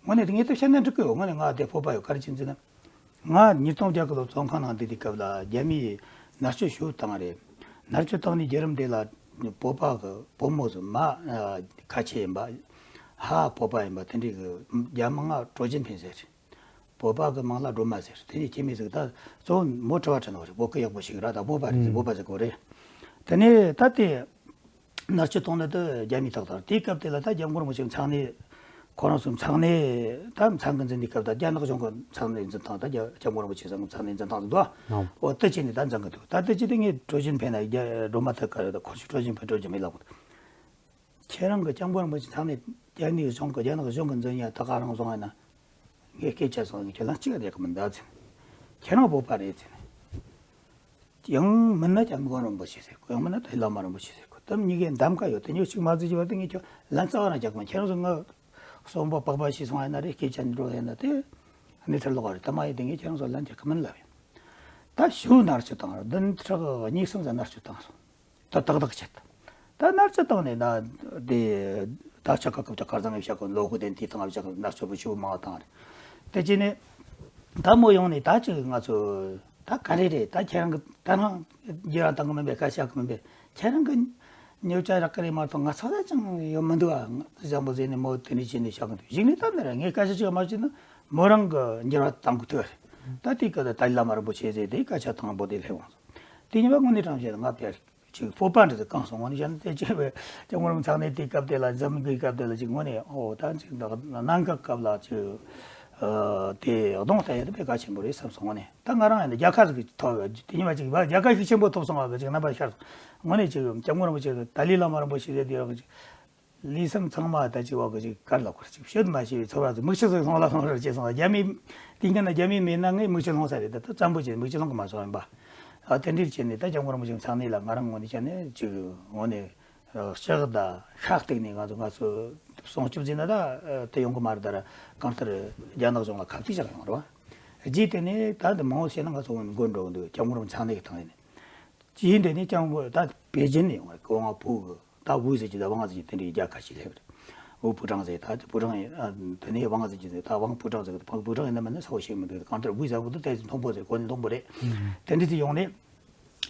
དངོས་གནས་དེ་ངས་ད་བཤད་ན་འགྲིག་གི་ཡོད། དངོས་གནས་ང་དེ་སྤོབས་པ་ཡོད། ག་རེ་བྱས་ཟེར་ན། ང་ཉིས་སྟོང་བརྒྱད་གི་ལོ་བཙོན་ཁང་ནང་བསྡད་དུས་སྐབས་ལ་རྒྱ་མིས་མནར་གཅོད་ཞེ་པོ་བཏང་རེད། མནར་གཅོད་བཏང་ནས་བརྒྱུད་རིམ་དེ་ལ་བོད་པ་གི་བུ་མོ་ཚོ་མ་ཁ་ཆེ་ཡིན་པ། ཧ་བོད་པ་ཡིན་པ་དེ་འདྲའི་གི་རྒྱ་མི་ང་ཀྲོའུ་ཅིན་ཕིན་ཟེར། བོད་པ་གི་མིང་ལ་སྒྲོལ་མ་ཟེར། དེ་ནས་ཁྱིམ་མི་ཟིག་ད་གཙོ་བོ་མོ་དྲི་བ་དྲི་ནོ་རེད། བོད་སྐད་ཡག་པོ་ཤེས་ར། ད་བོད་པ་རེད། ཨུམ། བོད་པ་ཟེར་གོ་རེད། དེ་ནས་ད་དེ་མནར་གཅོད་གཏོང་ནི་དེ་རྒྱ་མིས་ཏག་ཏག་རེད། དེའི་སྐབས་དེ་ལ་ད་སྐྱབས་མགོན་རིན་པོ་ཆེ་ཚང་ནས་ཁོ་རང་ཚོ་ཚང་ནས་ད་ཚང་གི་འཛིན་དུས་སྐབས་ད་རྒྱ་ནག་གཞུང་གི་ཚང་ནས་འཛིན་སྟངས། ད་རྒྱ་སྐྱབས་མགོན་རིན་པོ་ཆེ་ཚང་གི་ཚང་ནས་འཛིན་སྟངས་འདུག་ཨ། ཨོ་དེ་བྱས་ནས་ད་འཛིན་གི་འདུག་ད་དེ་བྱས་ཏེ་ངས་ཀྲོའུ་ཅིན་ཕིན་ན་རྒྱ་སྒྲོལ་མ་ཐུག་ག་རེད། ད་ཁོ་ཚོ་ཀྲོའུ་ཅིན་ཕིན་ཀྲོའུ་ཅིན་ཕིན་ལབ་གི་འདུག་ཁྱེད་རང་གི་སྐྱབས་མགོན་རིན་པོ་ཆེ་ཚང་ནས་རྒྱ་ནག་གཞུང་གི་རྒྱ་ནག་གཞུང་གི་འཛིན་ཡ་ད་ག་རང་བཟུང་བ་ཡིན་ན། ངས་སྐད་ཆ་སོང་ངས་ཁྱོད་ལ་གཅིག་རེད་གི་མི་འདུག་ཟེར། ཁྱེད་རང་བོད་པ་རེད་ཟེར་ནས། ཡང་མིན་ན་སྐྱབས་མགོན་རིན་པོ་ཆེ་ཟེར་གོ། ཡང་མིན་ན་ཏཱ་ལའི་བླ་མ་རིན་པོ་ཆེ་ཟེར་གོ། དེ་གཉིས་ཀའི་གདམ་ག་ཡོད་དེ། ཉོ་གཅིག་མ་བརྩི་གཅིག་བ་དེ་ངས་ཁྱོད་ལན་རྩ་བ་ནས་རྒྱག་གི་མ། ཁྱེད་རང་ཚོ་ང་གསོན་པོ་པགས་པ་ཞིག་སོང་བ་ཡིན་ན་རེད། སྐད་ཆ་འགྲོ་ཡིན་ན་དེ་གནས་ཚུལ་ལོག་རེད། དེ་མ་ཡིན་དེ་ངས་ཁྱེད་རང་ཚོ་ལན་རྒྱག་གི་མིན་ལབ་ཡིན། ད་ཞུ་མནར་གཅོད་བཏང་ར་བདུན་ཕྲག་གཉིས་གསུམ་ཙམ་མནར་གཅོད་བཏང་སོང་། ད་ཏག་ཏག་བྱེད། ད་མནར་གཅོད་བཏང་ནས་ད་དེ་ད་ཆ་ག་སྐབས་ཀྱི་ཁར་ཚང་ངས་བཤད་གོ། ལོ་དགུ་དེ་དེའི་སྟེང་བཞག་མནར་གཅོད་པོ་ཞུ་མང་བ་བཏང་རེད། དེ་བྱས་ནས་ད་མོ་ཡོང་ནས་ད་ཅིག་ང་ཚོ་ད་ག་རེ་རེད། ད་ཁྱེད་རང་གི་ད་རང་རྒྱུ་རང་བཏང་གི་མིན་པས། སྐད་ཆ་གི་མིན་པས། ཁྱེད་རང་གི་ཉོ་ཆ་རག་གི་རེད་མ་གཏོགས་ང་ཚོ་ད་ཅང་ཡོད་མི་འདུག་ཨ། བཟང་པོ་ཟེར་ནས་མོ་དེ་འདྲ་བྱས་ནས་བཤད་གི་འདུག་གཞུག་ནས་ད་འདི་ར་ངས་སྐད་ཆ་ཅིག་མ་བྱས་ན་མོ་རང་གི་འགྱུར་བ་གཏང་གི་ཐུག་རེད། ད་དེའི་སྐབས་ད་ཏཱ་ལའི་བླ་མ་རིན་པོ་ཆེ་ཟེར་དེ་སྐད་ཆ་དང་པོ་དེ་སླེབས་འོང་སོང་། དེ་ཉིན་པ་དངོས་གནས་དྲང་བཤད་ང་དཔེ་ཅིག་སྤོབས་པ་འདྲ་ཟིག་བསྐངས་སོང་། དངོས་གནས་བཤད་ན་དེ་ཅིག་སྐྱབས་མགོན་རིན་པོ་ཆེ་ཚང་ནས་དེའི་སྐབས་དེ་ལ་འཛམ་གླིང་གི་སྐབས་དེ་ལ་ཅིག་དངོས་གནས་ཨོ་ད་ཅིག་གནད་འགག་སྐབས་ལ་ཅིག་ཨ་དེ་གདོང་གཏད་ཡ་དེ་དཔེ་གལ་ཆེན་པོ་རེད་བསམ་སོང་། དངོས་གནས་ད་ང་རང་ཡང་རྒྱལ་ཁ་ཟིག་ཐོབ་ཡོད། དེ་ཉིན་མ་ཅིག་རྒྱལ་ཁ་ཤུགས་ཆེན་པོ་ཐོབ་སོང་བ་ཅིག་རྣམ་པ་ཤར་སོང་། དངོས་གནས་ཅིག་སྐྱབས་མགོན་རིན་པོ་ཆེ་ཏཱ་ལའི་བླ་མ་རིན་པོ་ཆེ་ཟེར་དེ་ཡོད་ཅིག་ལུས་སེམས་ཚང་མ་ད་ཅིག་བ་གི་ཅིག་གར་ལ་ཁུར་ཅིག་བཤད་མ་ཤེས་པའི་ཚོར་བ་ཟིག་མིག་ཆུ་ཟིག་ལྷུང་ལ་ལྷུང་རེ་བྱས་སོང་། རྒྱ་མི་དེ་ཉིན་ན་རྒྱ་མི་མེད་ན་ངས་མིག་ཆུ་ལྷུང་ས་རེད། ད་ད་བཙན་པོ་བྱས་མིག་ཆུ་ལྷུང་གི་མ་སོང་ཡིན་པ། ཨ་དེ་འདྲ་བྱས་ནས་ད་སྐྱབས་མགོན་རིན་པོ་ཆེ་ཚང་ནས་ལ་ང་རང་ངོས་ནས་བཤད་ན་ཅིག་དངོས་གནས་ལྕགས་ད་ཤ་སྟེགས་ནས་ང་ཚོ་ང་ཚོ་སྲུང་སྐྱོབ་བྱས་ན་ད་དེ་ཡོང་གི་མ་རེད། ད་ར་གང་ལྟར་རྒྱ་ནག་གཞུང་ལ་ཁ་གཏད་བཞག་ཡོང་རེད་བ། རྗེས་དེ་ནས་ད་འདི་མང་བོ་བཤད་ན་ང་ཚོ་འགོར་འགྲོ་གི་འདུག་སྐྱབས་མགོན་རིན་པོ་ཆེ་ཚང་ནས་ཀྱི་ཐང་ཡིན། དེའི་འདི་ནས་སྐྱབས་མགོན་ད་པེ་ཅིན་ནས་ཡོང་བ་རེད། ཝང་ཧྥུ་གི་ད་ཝུའུ་ཟེར་གྱི་ད་ཝང་ཟེར་གྱི་དེ་འདྲའི་རྒྱལ་ཁབ་ཅིག་སླེབས་རེད། ཝུའུ་ཕུའུ་ཀྲང་ཟེར། ད་དེ་ཕུའུ་ཀྲང་ཡིན། ཨ་དེ་ནས་ཝང་ཟེར་གྱི་ཟེར། ད་ཝང་ཕུའུ་ཀྲང་ཟེར་གི། ཕུའུ་ཀྲང་ཡིན་ན་མིན་ན་ས་བོ་ཞིག་མི་འདུག་གང་ལྟར་ཝུའུ་ཟེར་གི་འདུག་དེ་ཚོ་མཐོན་པོ་ཟེར། གོ་ནི་མཐོན་པོ་རེད། ཨུམ། དེ་འདྲ་ཅིག་ཡོང་ནས་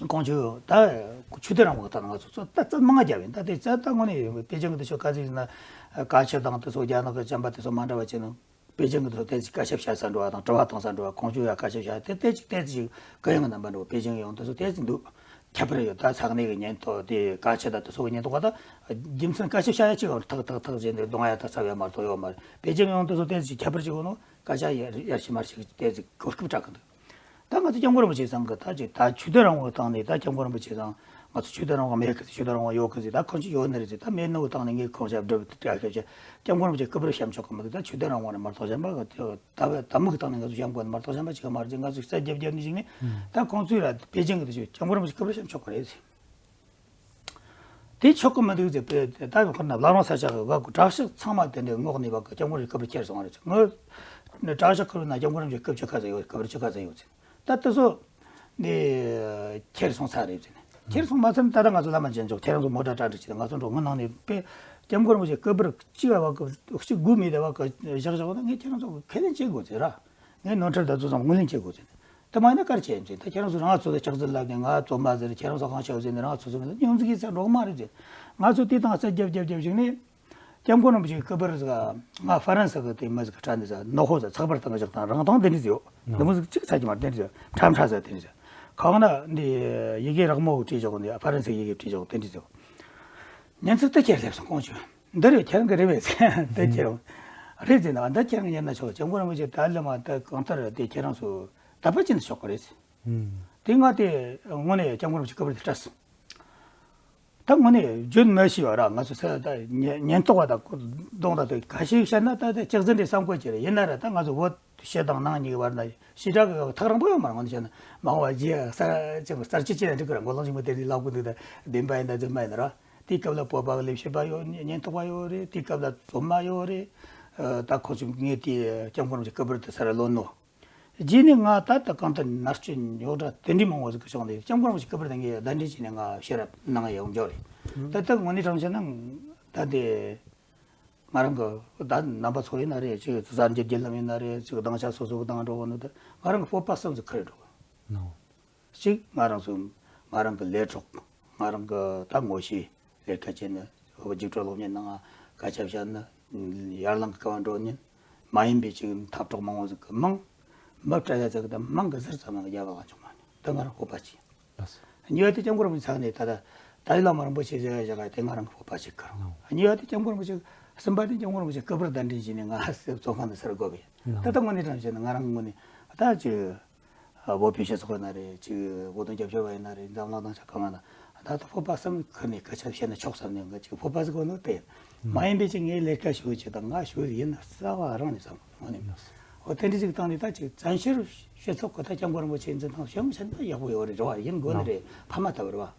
ཁོང་ཚོས་ད་ཆོས་དད་རང་དབང་དང་ང་ཚོ་ཚོད་ལྟ་ཚད་མང་རྒྱབ་ཡིན། ད་དེ་ཚད་ལྟ་དངོས་གནས་ཡོད། པེ་ཅིན་གི་དེ་ཆོ་ག་ཚོད་ཡིན་ན་བཀའ་ཆོས་དང་དེ་ཚོ་རྒྱ་ནག་གི་བྱམས་པ་དེ་ཚོ་མ་འདྲ་བ་བྱས་ན། པེ་ཅིན་གྱི་དེ་ཚོ་ཏོག་ཙམ་སྐད་ཆ་བཤད་ས་འགྲོ་བ་དང་། དྲི་བ་བཏང་ས་འགྲོ་བ། ཁོང་ཚོས་ཡ་སྐད་ཆ་བཤད་དེ་ཏོག་ཙམ་ཏོག་ཙམ་ཅིག་གུ་ཡངས་རྣམ་པ་འགྲོ། པེ་ཅིན་ཡོང་དུས་སུ་ཏོག་ཙམ་འདུག་ཁྱད་པར་ཡོད། ད་ས་གནས་ཀྱི་ཉེན་རྟོག་དེ་བཀའ་ཆོས་དང་དེ་ཚོ་གི་ཉེན་རྟོག་པ་དང་རྒྱུ་མཚན་སྐད་ཆ་བཤད་ཡ་གཅིག་ཡང་ཐག་ཐག་ཐག་བྱས་ནས་གདོང་ཡ་ད་ཚ་བ་མ་གཏོགས་ཡོད་མ་རེད། པེ་ཅིན་ཡོང་དུས་སུ་ཏོག་ཙམ་ཁྱད་པར་ཅིག་ཡོད་ནོ། སྐད་ཆ་ཡར་ཡར་ཞིག་མར་ཞིག་ཏོག་ཙམ་གོ་སྐབས་སྤྲད་གི་འདུག་ད་ང་ཚོ་སྐྱབས་མགོན་རིན་པོ་ཆེ་ཚང་གི་ད་ཅིག་ད་ཆོས་དད་རང་དབང་གི་སྟེང་ནས་ད་སྐྱབས་མགོན་རིན་པོ་ཆེ་ཚང་ ང་ཚོ་ཆོས་དད་རང་དབང་མེད་གི་ཟེར། ཆོས་དད་རང་དབང་ཡོད་གི་ཟེར། ད་ཁོང་ཚོ་ཡོད་ནི་རེད་ཟེར། ད་མེད་ནོ་གི་སྟེང་ནས་ངས་ཁོང་ཞབས་བྲོ་བའི་དྲ་ཞབས་ཞབས་སྐྱབས་མགོན་རིན་པོ་ཆེ་སྐུ་པར་བཤམས་ཆོག་གི་མི་འདུག་ད་ཆོས་དད་རང་དབང་རེད་མ་གཏོགས་གཞན་པ་གི་ད་ད་མུ་གི་སྟེང་ནས་ང་ཚོ་བཤམས་དགོས་ནི་མ་གཏོགས་གཞན་པ་ཅིག་མ་རེད་ཟེར། ང་ཚོ་རྩད་རྒྱབ་རྒྱབ་ནས་བཞག་ནས། ད་ཁོང་ཚོས་ར་པེ་ཅིང་གི་དེ་ཆོས་སྐྱབས་མགོན་རིན་པོ་ཆེ་སྐུ་པར་བཤམས་ཆོག་གི་རེད་ཟེར། དེ་ཆོག་གི་མི་འདུག་ཟེར། པེ་ད་ཁོ་ན་བླ་བྲང་ས་ཆ་གི་བ་གི་དྲག་ཤོས་ཚང་མ་དེ་འདྲའི་ངོགས་ནས་བ་གི་སྐྱབས་མགོན་རིན་པོ་ཆེ་སྐུ་པར་ཁྱེར་སོང་བ་རེད་ཟེར། ངོ་དྲག་ཤོས་ཁུར་ན་སྐྱབས་མགོན་རིན་པོ་ཆེ་སྐུ་ཆུ་ཁ་ཟེར་ཡོད། སྐུ་པར་ཆུ་ཁ་ཟེར་ཡོད་ཟེར། ད་དེ་ཚོ་འདི་ཁྱེར་སོང་ཚར་རེད་ཟེར་ནས། ཁྱེར་སོང་མ་ཚར་ན་ད་ལྟ་ང་ཚོ་བླ་མ་མཇལ་འཇོག་ཁྱེད་རང་ཚོ་མོ་ཊ་གྲ་སྒྲིག་བྱས་ཏེ་ང་ཚོ་འགྲོ། ངའི་ནང་ནས་པེ་སྐྱབས་མགོན་རིན་པོ་ཆེ་སྐུ་པར་གཅིག་བ་གི་གཅིག་དགུ་མེད་དེ་བ་གི་བཞག་བཞག་ན། ངས་ཁྱེད་རང་ཚོ་ཁས་ལེན་བྱེད་དགོས་ཟེར་ར། ངས་ནོར་འཁྲུལ་ད་ཚོ་ཚང་ངོས་ལེན་བྱེད་དགོས་ཟེར་ནས། དེ་མ་ཡིན་ན་ག་རེ་བྱེད་ཡིན་ཟེར། ད་ཁྱེད་རང་ཚོ་རང་ཚོ་ལ་ལྕགས་རྫི་ལབ་ནས་ང་བཙོན་པ་ཟེར། ཁྱེད་རང་ཚོ་གང་ཤེས་ཟེར་ནས་རང་ཚོ་ཚོ་མི་ལ་སྙོན་འཛུགས་ཡིན་ཟེར་འགྲོ་གི་མ་རེད་ཟེར། ང་ཚོ་དེ་དང་རྩད་རྒྱབ་རྒྱབ་རྒྱབ་བཞག་ནས། སྐྱབས་མགོན་རིན་པོ་ཆེའི་སྐུ་པར་ཟིག་ང་ཧྥ་རན་སི་གི་དེ་མི་ཟིག་གི་སྐྲ་འདི་ཟིག་ནོ་ཧོ་ཟིག་ཚགས་པར་སྟེང་གི་བཞག་དང་རང་དང་དེ་འདྲ་ཟིག་ཡོད། འདི་མོ་ཟིག་གཅིག་ཚ་གི་མ་དེ་འདྲ་ཟིག་ཁྲ་ཁྲ་ཟིག་དེ་འདྲ་ཟིག་ཁ་བ་ན་འདི་ཡི་གེ་རག་མོ་བྲིས་བཞག་འདི་ཧྥ་རན་སི་ཡི་གེ་བྲིས་བཞག་དེ་འདྲ་ཟིག་ཉིན་ཚིག་དེ་ཁྱེར་སླེབས་སོང་ཁོང་ཚོས། འདི་རེད་ཁྱེད་རང་གི་རེད་པས་ཟེར། དེ་ཁྱེར་རེད་ཟེར་ན། འདི་ཁྱེད་རང་ཉན་ན་ཆོག་སྐྱབས་མགོན་རིན་པོ་ཆེ་ད་ལ་མ་ད་གང་ལྟར་དེ་ཁྱེད་རང་ཚོ་ད་པ་ཅི་ན་ཆོག་གི་རེད་ཟེར། དེ་ང་དེ་དངོས་གནས་སྐྱབས་མགོན་རིན་པོ་ཆེ་སྐུ་པར་དེ་སྤྲད་སོང་། ད་དངོས་གནས་བརྗོད་མི་ཤེས་པ་ར། ང་ཚོ་ས་ད་ཉེན་ཉེན་རྟོག་པ་དང་གདོང་དང་དེ་ཁ་ཤས་བཤད་ན་ད་ད་ལྕགས་ཟིན་འདྲའི་བསམ་བཀོད་ཀྱི་རེད། ཡིན་ན་ར་ད་ང་ཚོ་བོད་ཕྱི་དང་ནང་གཉིས་ཀྱི་བར་ན་ཞེ་དྲག་གི་ཐག་རིང་པོ་ཡོད་མ་རེད། ང་ཚོ་བཤད་ན་མང་བ་རྗེས་གསར་ཅིག་གསར་སྐྱེས་ཅིག་ལ་འགྲིག་གི་ར། མགོ་ལོག་ཞིག་མ་དེ་རིགས་ལབ་གི་འདུག་ད་བདེན་པ་ཡིན་ད་རྫུན་མ་ཡིན་ན་ར། དེའི་སྐབས་ལ་བོད་པ་གི་ལས་བྱེད་པ་ཡོད། ཉེན་རྟོག་པ་ཡོད་རེད། དེའི་སྐབས་ལ་བཙོན་མ་ཡོད་རེད། ད་ཁོ་ཚོས་ངས་དེ་སྐྱབས་མགོན་རིན་པོ་ཆེ་སྐུ་པར་དེ་ས་ར་ལོན་ནོ། རྗེས་ནས་ང་ད་ལྟ་གང་ལྟར་མནར་གཅོད་རྙོག་དྲ་དེ་འདྲའི་མང་བོ་ཟིག་གི་ཕྱོགས་ནས་སྐྱབས་མགོན་རིན་པོ་ཆེ་སྐུ་པར་དེ་ངས་གདན་འདྲེན་བྱས་ནས་ང་ཕྱིར་ར་གནང་ཡོང་རྒྱུ་རེད། ད་ལྟ་དངོས་གནས་དྲང་བཤད་ན་ད་དེ་ང་རང་གི་ད་རྣམ་པ་ཚོ་ཡིན་ན་རེད། ཅིག་གསར་འགྱུར་བརྒྱུད་ལམ་ཡིན་ན་རེད། ཅིག་སྡིངས་ཆ་སོ་སོ་གི་བཏང་འགྲོ་གི་འདུག་ད་ང་རང་གི་སྤོབས་པ་གསུམ་ཟིག་ཁུར་འགྲོ་གི། གཅིག་ང་རང་ཚོ་ང་རང་གི་ལས་གྲོགས། ང་རང་གི་ད་ངོ་ཤེས། ལས་ཀ་བྱེད་ནི་འོ་རྒྱུགས་སྤྲོད་སློབ་གཉེར་གནང་། སྐད་ཆ་བཤད་ནི་ཡར་ལངས་ཀྱི་ཀ་བ་འགྲོ་ཉིན། མ་ཡིན་པའི་ཅིག་འཐབ་གྲོགས་མང་བོ་ཟིག་གི་མིང་མི་སྤྲད་ཡ་ཟིག་གི་ད་མིང་གི་ཟུར་ཙམ་ཡང་རྒྱབ་པ་གང་བྱུང་མ་མྱོང་། ད་ང་རང་སྤོབས་པ་ཆེ། ལགས་སོ། གཉིས་པ་དེ་སྐྱབས་མགོན་རིན་པོ་ཆེ་ཚང་ནས་ད་ལྟ་ཏཱ་ལའི་བླ་མ་རིན་པོ་ཆེ་ཟེར་ཡ་བཞག་ག་དེ་ང་རང་གི་སྤོབས་པ་ཆེ་ཁུར། ལགས། གཉིས་པ་དེ་སྐྱབས་མགོན་རིན་པོ་ཆེ། གསུམ་པ་དེ་སྐྱབས་མགོན་རིན་པོ་ཆེ་སྐུ་པར་གདན་འདྲེན་བྱས་ནས་ང་བཙོན་ཁང་ནས་ཚུར་བསྐོར་བས། ད་ལྟ་དངོས་གནས་དྲང་བཤད་ན་ང་རང་ངོས་ནས་ད་ཅིག་བོད་པའི་སྤྱི་ཚོགས་ཡིན་ན་རེད། ཅིག་བོད་དོན་རྒྱབ་སྐྱོར་བ་ཡིན་ན་རེད། འཛམ་གླིང་དང་ཆ་གང་ན་ད་ལྟ་སྤོབས་པ་གསུམ་ཁུར་ནས་སྐད་ཆ་བཤད་ན་ཆོག་བསམ་ནས་ང་ཅིག་སྤོབས་པ་ཟིག་གོ་ནོ་དེ་ཡིན། མ་ཡིན་པའི་ཅིག་ངས་ལས་ཀ་ཞུ་ཅིག་དང་ང་ཞུ་ཡིན་ན་རྩ་བ་རང་ནས་བསམ་གོ་ནས། འོ་དེ་འདྲ་ཅིག་བཏང་ནས་ད་ཅིག་བཙན་བྱོལ་སྤྱི་ཚོགས་ཀྱི་ད་སྐྱབས་མགོན་རིན་པོ་ཆེ་འཛིན་སྟངས་བྱུང་ཆེན་ན་ཡག་པོ་ཡོད་རེད། རེ་བ་ཡིན་དགོས་ནི་རེད། ཕ་མ་ལྟ་བུ་རེད་བ།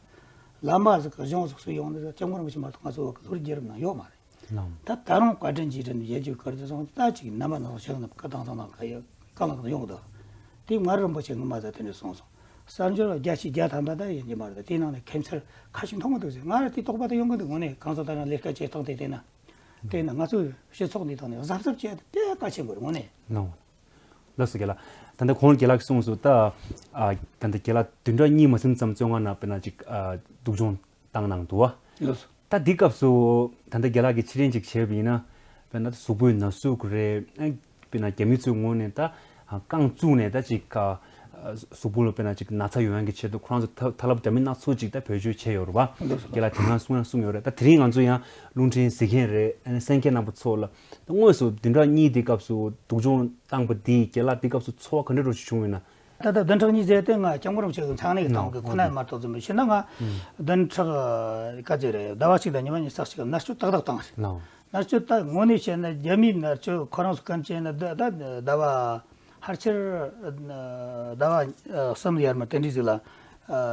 བླ་མ་ཟིག་གི་གཞུང་ཟིག་སུ་ཡོང་ནི་སྐྱབས་མགོན་རིན་པོ་ཆེ་མ་གཏོགས་ང་ཚོ་བོད་ཀྱི་ལོ་རྒྱུས་རབས་ནང་ཡོད་མ་རེད། ལགས། ད་ད་རུང་བཀའ་དྲིན་རྗེས་དྲན་ཡེ་རྒྱུ་སྐར་དུ་སོང་ད་ཅིག་རྣམ་པ་ནང་ཤིང་ནི་བཀའ་དང་དང་དང་ག་ཡོད་གང་ལ་གང་ཡོང་གི་འདུག་དེ་མངའ་རིས་རིན་པོ་ཆེ་ངོ་མ་ཟ་དེ་འདྲ་གསུངས་སོང་། གསར་འབྱོར་བརྒྱ་ཆ་བརྒྱ་ཐམ་པ་ད་ཡིན་གྱི་མ་རེད། དེའི་ནང་ནས་ཁྱད་མཚར་ཁ་ཤས་མཐོང་གི་འདུག་ཟེར། ང་ར་དེ་དོགས་པ་ད་ཡོང་གི་འདུག་དངོས་གནས་གང་ཟག་ད་རང་ལས་ཀ་བྱེད་སྟངས་དེ་བལྟས་ན། དེ་ནི་ང་ཚོའི་སྤྱི་ཚོགས་འདི་དག་ནས་གཟབ་གཟབ་བྱས་ཏེ་དཔེ་གལ་ཆེན་པོ་རེད་དངོས་གནས། ལགས། ལགས་སོ་རྒན་ལགས། ད་ལྟ་གོང་རྒན་ལགས་ཀྱིས་གསུངས་སོང་ད། ཨ། ད་ལྟ་རྒན་ལགས་བདུན་ཕྲག་གཉིས་མ་ཟིན་ཙམ་བཙོན་ཁང་ནང་དཔེར་ན་ཅིག་ཨ། སྡུག་སྦྱོང་བཏང་གནང་འདུག་བ། ལགས་སོ། ད་འདི་སྐབས་སུ་ད་ལྟ་རྒན་ལགས་ཀྱིས་ཕྱིར་དྲན་ཅིག་བྱས་པ་ཡིན་ན། དཔེར་ན་གཟུགས་པོའི་ན་ཟུག་རེད། དཔེར་ན་རྒྱ་མི་ཚོའི་ངོས་ནས་ད་རྐང་བཙུགས་ནས་ད་ཅིག་གཟུགས་པོ་ལ་དཔེར་ན་ཅིག་ན་ཚ་ཡོང་ཡག་གི་ཆེད་དུ་ཁོ་རང་ཚོ་ཐབས་ལམ་འདྲ་མིན་སྣ་ཚོགས་ཅིག་ད་བེད་སྤྱོད་བྱས་ཡོད་རེད་བ། རྒན་ལགས་དེ་སྔ་གསུང་ཡང་གསུངས་ཡོད་རེད། ད་དེ་རིང་ང་ཚོ་ཡང་རླུང་འཕྲིན་གཟིགས་མཁན་རེད། གསན་མཁན་རྣམ་པ་ཚོ་ལ་ད་དངོས་སུ་བདུན་ཕྲག་གཉིས་དེའི་སྐབས་སུ་སྡུག་སྦྱོང་བཏང་པ་འདིས་རྒན་ལགས་དེའི་སྐབས་སུ་ཚོར་བ་ག་འདྲ་འདྲ་ཞིག་བྱུང་ཡོད་ན། ད་ལྟ་བདུན་ཕྲག་གཉིས་ཟེར་དེ་ང་སྐྱབས་མགོན་རིན་པོ་ཆེ་གི་མཚན་གནས་ཀྱི་སྟེང་གི་ཁོ་ན་མ་གཏོགས་ཙམ་ཞེ་ན་ང་བདུན་ཕྲག་ག་ཚོད་རེད། ཟླ་བ་གཅིག་དང་ཉི་མ་ཉི་ཤུ་རྩ་གཅིག་གི་མནར་གཅོད་ཏག་ཏག་བཏང་རེད། མནར་གཅོད་ད་དངོས་གནས་བཤད་ན་རྒྱ་མིའི་མནར་གཅོད་ཁོ་རང་ཚོ་གང་བྱས་ན་ཟླ་ཟླ་བ་ཕལ་ཆེར་ཟླ་བ་གསུམ་ཡར་མར་དེ་འདྲའི་ཟིག་ལ་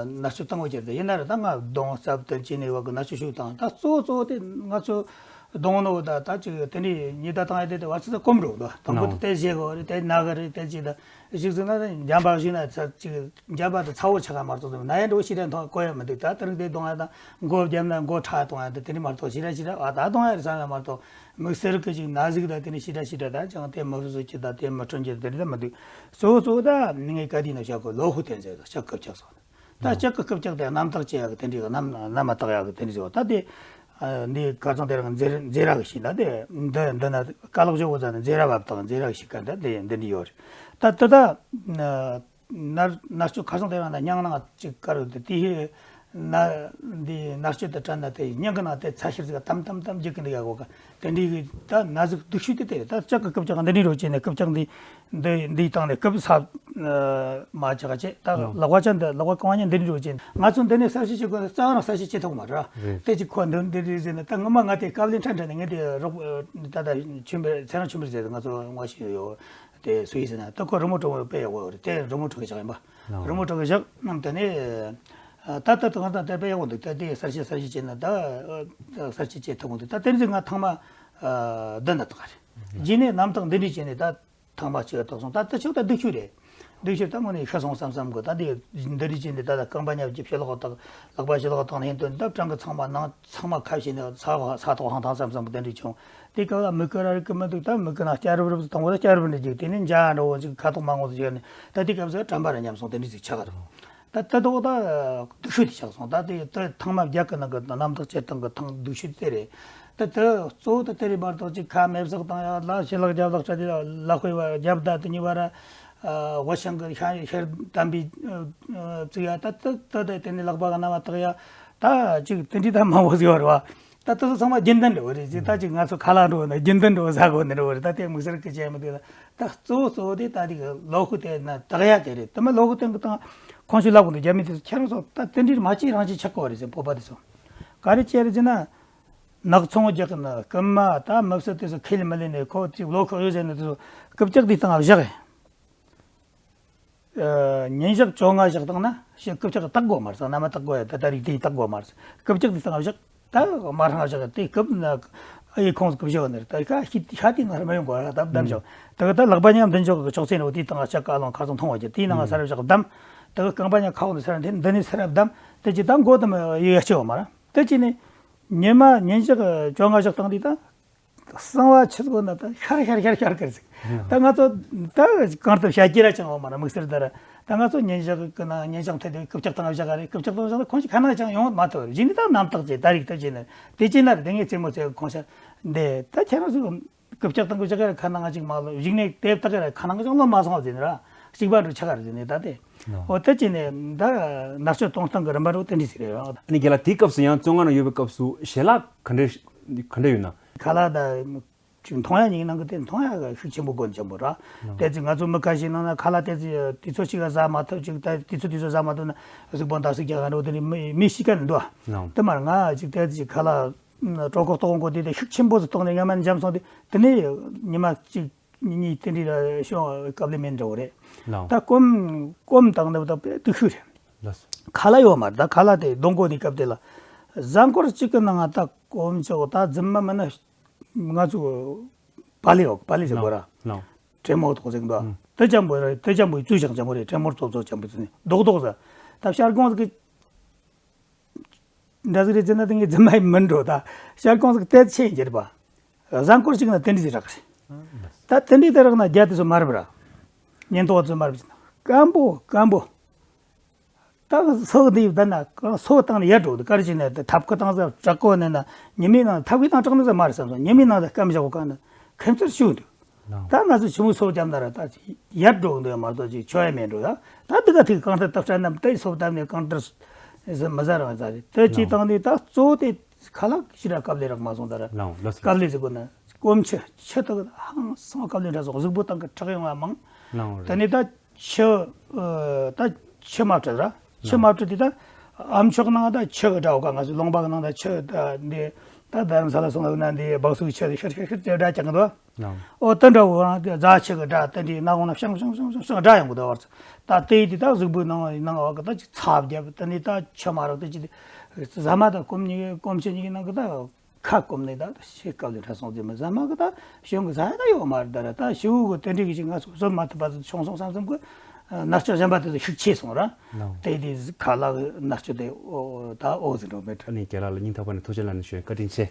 མནར་གཅོད་བཏང་བ་ཅིག་རེད། ཡིན་ན་ར་ད་ང་གདོང་རྩབ་ཏུ་བྱས་ནས་བ་གི་མནར་གཅོད་ཞུགས་བཏང་། ད་གཙོ་བོ་གཙོ་བོ་དེ་ང་ཚོ་གདོང་ནོ་ད་ད་ཅིག་དེ་འདྲའི་ཉེས་ད་བཏང་ཡ་དེ་དེ་བར་ཚིག་ད་སྐོམ་འགྲོ་གི་འདུག་དང་པོ་དེ་དེ་བཞེས་དགོས་རེད། དེ་ན་གི་རེད། དེ་ཅིག་ད་གཞུག་ཚིག་ན་འཇམ་པ་བཞུས་ན་ཚ་ཅིག་འཇམ་པ་དེ་ཚ་བོ་ཆགས་ཀ་མ་གཏོགས་ན་ཡ་འགྲོ་ཞེ་དྲག་མཐོང་གོ་ཡ་མི་འདུག་ད་དེ་རིང་དེ་གདོང་ཡ་དང་མགོ་བརྒྱབ་ན་མགོ་ཁྲག་གཏོང་ཡ་དེ་དེ་འདྲ་མ་གཏོགས་ཞེ་དྲག་ཞེ་དྲག་ཨ་ད་གདོང་ཡ་རེད་བསམ་ཡ་མ་གཏོགས་མིག་སེར་གི་ཅིག་ན་ཟུག་ད་དེ་འདྲ་ཞེ་དྲག་ཞེ་དྲག་ད་ཅང་དེ་མི་བཟོད་ཀྱི་ད་དེ་མི་སྐྲུན་གྱི་དེ་འདྲ་མི་འདུག་གཙོ་བོ་གཙོ་བོ་ད་ངས་ག་དུས་ན་བཤད་གོ་ལོ་ཧུ་ཐེན་ཟེར་ད་ལྕགས་ཀི་ལྕགས་སོང་། ད་ལྕགས་ཀི་རྐུབ་ལྕགས་དེ་རྣམ་དག་ཅེས་ཡག་གི་དེ་འདྲའི་གི་རྣམ་རྣམ་མ་དག་ཡག་གི་དེ་འདྲའི་ཟེར་བ། ད་དེ་འདི་ཁ་སང་དེ་རིང་མཛེས་མཛེས་ར་གི་ཞིག་ད་དེ་འདི་འདི་ན་ཀ་ལག་བཞི་བོ་ཙམ་ནས་མཛེས་ར་བབ་དང་མཛེས་ར་གི་ཞིག་ག་འདི་འདི་འདི་འདྲ་ཡོད་རེད། ད་དེ་ད་ནར་ནར་ཅོ་ཁ་སང་དེ་རིང་ན་ཉང་ནང་ཅིག་དཀར་ཡོད་དེ་དེ་ཧི་ ན་འདི་མནར་གཅོད་དུ་སྤྲད་ན་དེ་སྙིང་གི་ནང་དེ་ཚ་ཤེར་ཟིག་དམ་དམ་དམ་རྒྱུག་གི་འདུག་ཡ་གོ་ག་དེ་འདྲའི་གི་ད་ན་ཟུག་སྡུག་ཤོས་དེ་དེ་རེད། ད་ལྕགས་གི་རྐུབ་ཀྱག་འདི་འདྲའི་རོ་བྱས་ནས་རྐུབ་ཀྱག་འདི་འདི་འདི་བཏང་ནས་རྐུབ་ས་མ་ཆག་བྱས། ད་ལག་པ་ཅན་འདི་ལག་པ་གང་བ་ཉིད་འདི་འདྲའི་རོ་བྱས་ནས་ང་ཚོ་འདི་ནས་གསར་བཤད་བྱེད་དགོས་ན་རྩ་བ་རང་གསར་བཤད་བྱེད་ཐུབ་མ་རེད། རེད། དེ་ཅིག་ཁོ་འདི་འདི་འདྲའི་ཟེར་ནས་ད་ངོ་མ་ང་དེ་དཀའ་ལས་ཁྲ་ཁྲ་ནས་ངས་དེ་རོགས་ད་ད་ཆུན་པའི་ཚེ་རིང་ཆུན་པའི་ཟེར་ང་ཚོ་ངོ་ཤེས་ཡོད། དེ་སུ་ཡིན་ཟེར་ན་ད་ཁོ་རི་མོ་བྲོ་བའི་དཔེ་ཡག་པོ་རེད། དེ་རི་མོ་བྲོ་གི་བཞག་ཡིན་པ། ལགས། རི་མོ་བྲོ་གི་བཞག་གནང་། དེ་ནས་ད་ད་ད་གང་ལྟར་དེ་དཔེ་ཡག་པོ་འདུག་ད་དེ་གསར་བཤད་གསར་བཤད་བྱས་ན་ད་གསར་བཤད་བྱེད་ཐུབ་གི་འདུག་ད་དེ་རིང་ང་ཐེངས་མ་བདུན་ན་ཐག་རེད། རྗེས་ནས་རྣམ་དག་འདི་འདྲས་བྱས་ནས་ད་ཐེངས་མ་གཅིག་ཐོག་སོང་། ད་ད་ཆོག་ད་སྡུག་ཤོས་རེད། སྡུག་ཤོས་ད་དངོས་གནས་ཤི་སོང་བསམ་བསམ་གི། ད་དེ་འདི་འདྲས་བྱས་ནས་ད་ད་རྐང་པ་ཉག་གཅིག་ཕྱི་ལོགས་དག་ལག་པ་ཕྱི་ལོགས་དག་ནས་དོན་ད་བྲང་གི་ཚང་མ་ནང་ཚང་མ་ཁ་ཕྱེ་ནས་ས་ས་ཐོག་ཧང་ཐང་བསམ་བསམ་གི་དེ་འདྲས་བྱུང་། དེ་སྐབས་ལ་མིག་གི་ར་རིག་གི་མི་འདུག་ད་མིག་གི་ནང་སྐྱ་རུབ་རུབ་དང་པོ་ད་སྐྱ་རུབ་ནས་འཇིག་དེ་ནས་འཇའ་འདྲ་བོ་ཅིག་ཁ་དོག་མ་ངོ་ཟིག་ནས་ད་དེ་སྐབས་སུ་དྲན་པ་ར་ཉམས་སོང་། དེ་འདྲ་ཅིག་ཆགས་ཀ་རེད། ད་ད་དོག་ད་སྡུག་ཤོས་དེ་ཆགས་སོང་། ད་དེ་ད་ཐེངས་མ་བརྒྱ་གི་ནང་གི་རྣམ་དག་སྤྱིར་བཏང་གི་ཐེངས་སྡུག་ཤོས་དེ་རེད། ད་ད་གཙོ་བོ་ད་དེ་རེད་མ་གཏོགས་ཅིག་ཁ་མེ་བསགས་བཏང་ཡ་ལ་ཕྱི་ལག་རྒྱབ་ལག་སྤྲད་དེ་ལག་དཔེ་བ་རྒྱབ་ད་དེ་གཉིས་བ་ར་དབུ་ཤང་གི་ཤ་ཤར་དམ་པའི་བཙུགས་ཡ། ད་ད་ད་ད་དེ་ནས་ལག་པ་གི་རྣ་བ་བཏགས་ཡ། ད་ཅིག་དེ་འདྲའི་ད་མང་པོ་ཟིག་བ་རེད་བ། ད་དེ་ཚོ་ཚང་མ་རྒྱུན་ལྡན་འདྲ་བོ་རེད་ཅེས། ད་ཅིག་ང་ཚོ་ཁ་ལག་འགྲོ་བ་ན་རྒྱུན་ལྡན་འགྲོ་བ་ཟ་དགོས་ནི་འདྲ་བོ་རེད། ད་དེ་དམིགས་བསལ་གི་བྱས་མི་འདུག་ད་གཙོ་བོ་གཙོ་བོ་དེ་ད་དེ་གི་ལོ་ཁུ་དེ་ན་དག་ཡ་དེ་རེད། དེ་མ་ལོ་ཁུ་དེ་གི་སྟེང་ཁོང་ཚོས་ལབ་གི་འདུག་རྒྱ་མི་དེ་ཚོ་ཁྱེད་རང་ཚོ་ད་དེ་འདྲའི་མ་ཅིག་རང་ཅིག་ཆགས་གོ་རེད་ཟེར། བོད་པ་དེ་ཚོ་ག་རེ་བྱས་རེད་ཟེར་ན། ནག་ཚོང་རྒྱག་གི་ན་རྐུན་མ་ད་མི་བསད་དེ་ཚོ་ཁས་ལེན་མི་ལེན་ནས་ཁོ་ཅིག་ལོ་ཁུ་ཡོད་ཟེར་ནས་དེ་ཚོ་རྐུབ་ཀྱག་དེ་སྟེང་བཞག་གི། ཉིན་ཞག་བཅོ་ལྔ་ཞག་བཏང་ན་ཞེ་རྐུབ་ཀྱག་བཏགས་དགོས་མ་རེད། ས་ན་མ་བཏགས་དགོས་ཡ། ད་ད་རིགས་དེ་བཏགས་དགོས་མ་རེད། རྐུབ་ཀྱག་དེ་སྟེང་བཞག་ད་མ་རང་བཞག་དེ་རྐུབ་ན་ཨ་ཡེ་ཁོང་གི་བཞག་ནི་རེད། ད་ཁ་ཤི་ཤ་དེ་ནང་མ་ཡོང་དགོས་ར། ད་བསྡམ་བཞག་ད་གི་ད་ལག་པ་ཉག་མདུན་ཅོག་གི་ཅོག་ཙེ་ནས་དེ་སྟེང་ལྕགས་ཀ་ལོང་ཁ་སང་མཐོང་བ་ཀྱི་དེའི་ནང་ས་ར་བཞག་བསྡམ། ད་གི་རྐང་པ་ཉག་ཁ་འོག་ནས་ས་ར་འཐེན་འདི་ནས་ས་ར་བསྡམ། དེ་ཅི་ད་མགོ་དམ་ཡེ་ཡ་ཆེ་བ་མ་ར། དེ་ཅི་ནས་ཉི་མ་ཉིན་ཞག་བཅོ་ལྔ་ཞག་བཏང་དུས་ད། གསང་བ་ཆི་ཟིག་ན་ད་ཤར་ཤར་ཤར་ཤར་ཀིར་ཟིག་ད་ང་ཚོ་ད་གང་ལྟར་བྱ་རྒྱུ་ར་ཅང་ཡོད་མ་རེད། དམིགས་བསལ་ད་ར་ད་ང་ཚོ་ཉིན་ཞག་གི་ན་ཉིན་ཞག་ཐད་དེ་རྐུབ་ཀྱག་བཏང་བཞག་ག་རེད། རྐུབ་ཀྱག་བཏང་བཞག་ན་ཁོང་ཞིག་ཁ་ནང་ཅང་ཡོང་མ་ཐུབ་རེད། གཞི་ནས་ད་རྣམ་རྟོག་ཅེས་ད་རིག་ཐུབ་ཅེས་ནས་དེ་ཅི་ན་རེད། དེ་ངས་རྩེད་མོ་རྩེ་ཁོང་ཤ་འདི་ད་ཁྱེད་རང་ཚོ་རྐུབ་ཀྱག་བཏང་གི་བཞག་ག་རེད། ཁ་ནང་ཅིག་མ་ལོ་གཞིག་ནས་དེབ་ད་ག་རེད། ཁ་ནང་ཅང་ལོ་མ་སོང་བ་ཟེར་ནས་ར་གཅིག་པ་འགྲོ་ཆ་ག་རེད་ཟེར་ནས་ད་དེ། ཨོ་ད་ཅི་ནས་ད་མནར་གཅོད་གཏོང་སྟངས་ཀྱི་རིམ་པ་རུ་དེ་འདྲ་ཞིག་རེད། ཨ་ནི་རྒན་ལགས་དེའི་སྐབས་སུ་ཡང་བཙོན་ཁང་ནང་ཡོད་པའི་སྐབས་སུ་ཞལ་ལག་ག་འདྲ་ག་འདྲ་ཡོད་ན། ཁ་ལག་ད་ཅིག་འཐུང་ཡ་ཉིན་ནང་གི་དེ་འཐུང་ཡ་གི་ཤུགས་ཆེན་པོ་དགོས་ཆེན་པོ་ར། དེ་ཚོ་ང་ཚོ་མི་ཁ་ཤས་ནང་ན་ཁ་ལག་དེ་ཚོ་དུས་ཚོད་ཅིག་ག་ཟ་མ་ཐུབ་ཅིག་ད་དུས་ཚོད་དུས་ཚོད་ཟ་མ་ཐུབ་ན་གཟུགས་པོ་འདར་སིག་རྒྱག་ག་འགྲོ་དེ་ནི་མི་མི་ཤི་ཀ་ནི་འདུག་ཨ། དེ་མར་ང་ཅིག་དེ་ཚོ་ཅིག་ཁ་ལག་གྲོད་ཁོག་ལྟོགས་འགོ་དེ་དེ་ཤུགས་ཆེན་པོ་ཟིག་བཏང་ནས་ཡང་མ་འཇམ་སོང་དེ་དེ་ནས་ཉི་མ་གཅིག་གཉིས་གཉིས་དེ་འདྲའི་ཤོག་སྐབས་ལས་མེད་འགྲོ་གི་རེད། ལགས། ད་སྐོམ་སྐོམ་དང་ནི་ད་དཔེ་སྡུག་ཤོས་རེད། ལགས། ཁ་ལག་ཡོད་མ་རེད། ད་ཁ་ལག་དེ་སྡོང་གོ་དེ་སྐབས་དེ་ལ་གཟའ་འཁོར་གཅིག་གི་ནང་ང་ད་སྐོམ་ཆོག་ད་རྫུན་མ་མིན་ན་ང་ཚོ་པ་ལི་ཡོད་པ་ལི་ཟེར་གོ་ར། ལགས། ལགས། དྲེད་མོང་ཐོག་ཟེར་གི་འདུག་ཨ། དེ་ཅམ་པོ་རེད། དེ་ཅམ་པོ་བཙུགས་ཤག་ཅམ་པོ་རེད། དྲེད་མོང་ཐོག་ཚོ་ཅམ་པོ་བཙུགས་ནས་རྡོག་རྡོག་ཟ། ད་ཤར་ཁོངས་ཀྱི་འདྲ་ཟིག་རེད་ཟེར་ན་དེ་ངས་རྫུན་མ་ཡིན་མིན་འགྲོ། ད་ཤར་ཁོངས་ཀྱི་ཏོག་ཙམ་ཆེ་ཡིན་གྱི་རེད་པ། གཟའ་འཁོར་གཅིག་ན་དེ་འདྲ་ཟིག་རག་རེད། ད་དེ་འདྲ་དེ་རག་ན་རྒྱ་དེ་ཚོ་མ་རབས་ར། ཉེན་རྟོག་ཚོ་མ་རབས་ཟེར་ན་སྐམ་པོ་སྐམ་པོ། ད་སོ་འདི་ཡིབ་ད་ན་གང་སོ་བཏང་ནས་ཡར་འགྲོ་འདུག་ག་རེ་བྱས་ནས་ད་ཐབ་ཁུ་བཏང་ས་དྲག་གོ་ནས་ན་ཉི་མའི་ནང་ཐབ་ཁུ་བཏང་དྲག་ནས་ས་མ་རེད་བསམ་སོང་། ཉི་མའི་ནང་ད་སྐམ་བཞག་གོ་གང་ན་ཁེམ་ཚར་ཤུགས་འདུག་ད་ང་ཚོ་ཆུ་མོ་སོ་བརྒྱབ་ན་ར་ད་ཡར་འགྲོ་འདུག་མ་གཏོགས་ཅིག་ཆོ་ཡ་མེད་འགྲོ་ད། ད་འདི་ག་ཐིག་གང་ལྟར་ཐབ་ཆ་རྣམས་ཏེ་སོ་བཏབ་ནས་གང་ལྟར་མི་ཟ་རང་ཟ་རེད། དེ་ཅི་བཏང་ནས་ད་གཙོ་བོ་དེ་ཁ་ལག་ཞི་ར་སྐབས་ལས་རག་མ་སོང་ད་ར། ལགས་ལགས་སོ། སྐབས་ལས་ཟེར་དགོས་ན་སྐོམ་ཆུ་ཆུ་དག་ཧང་སང་སྐབས་ལས་འདྲ་སོང་གཟུགས་པོ་སྟེང་གི་ཁྲག་ཡོང་བ་མང་། ལགས་རེད། དེ་ནས་ད་ཆུ་ཨ་ད་ཆུ་མ་བཀྲུས་ར། ཆུ་མ་བཀྲུས་དེ་ད་ཨ་མཆོག་ནང་ད་ཆུ་གི་སྒྲ་འོ་ག་ང་ཚོ་ལུང་པ་གི་ནང་ད་ཆུ་ད་འདི་ད་རྡ་རམ་ས་ལ་སོང་ན་འདི་སྦག་སུག་ཆུ་ཤར་ཤར་ཤར་ཤར་ཅེས་སྒྲ་རྒྱག་གི་འདུག་ལགས། ཨོ་ད་འདྲ་བོ་རང་དེ་རྫ་ཆུ་གི་སྒྲ་ད་འདི་སྣ་ཁུང་ན་ཤང་ཤང་ཤང་ཤང་ཤང་སྒྲ་ཡོང་གི་འདུག་བར་ཚོ་ད་དེ་དེ་ད་གཟུགས་པོའི་ནང་ནང་འོག་གི་ད་ཅིག་ཚ་བརྒྱབ་ད་ནི་ད་ཆུ་མ་རག་ད་ཅིག་ཟ་མ་ད་སྐོམ་ཉི་སྐོམ་ཆུ་ཉི་གི་ནང་གི་ད་ཁ་སྐོམ་ནས་ད་ཤི་སྐབས་ལས་ཁྲ་སོང་ཟེར་མི་ཟ་མ་གི་ད་གཞུང་གི་ཟ་ཡ་ད་ཡོད་མ་རེད་ད་ར། ད་ཤི་བོ་གི་དེ་འདྲ་གི་ཅིག་ང་ཚོ་བཟོད་མ་ཐུབ་པ་ཟིག་བྱུང་སོང་བསམ་བསམ་གི་མནར་གཅོད་གཞན་པ་དེ་ཚོ་ཤུགས་ཆེ་སོང་ར། ལགས། དེ་དེ་ཁ་ལག་མནར་གཅོད་དེ་ཨོ་ད་ཨོ་ཟེར་འགྲོ་མེད་ར། ཨ་ནི་རྒན་ལགས་ལ་སྙིང་ཐག་པ་ནས་ཐུགས་རྗེ་ལ་ནི་ཞུ་བཀའ་དྲིན་ཆེ།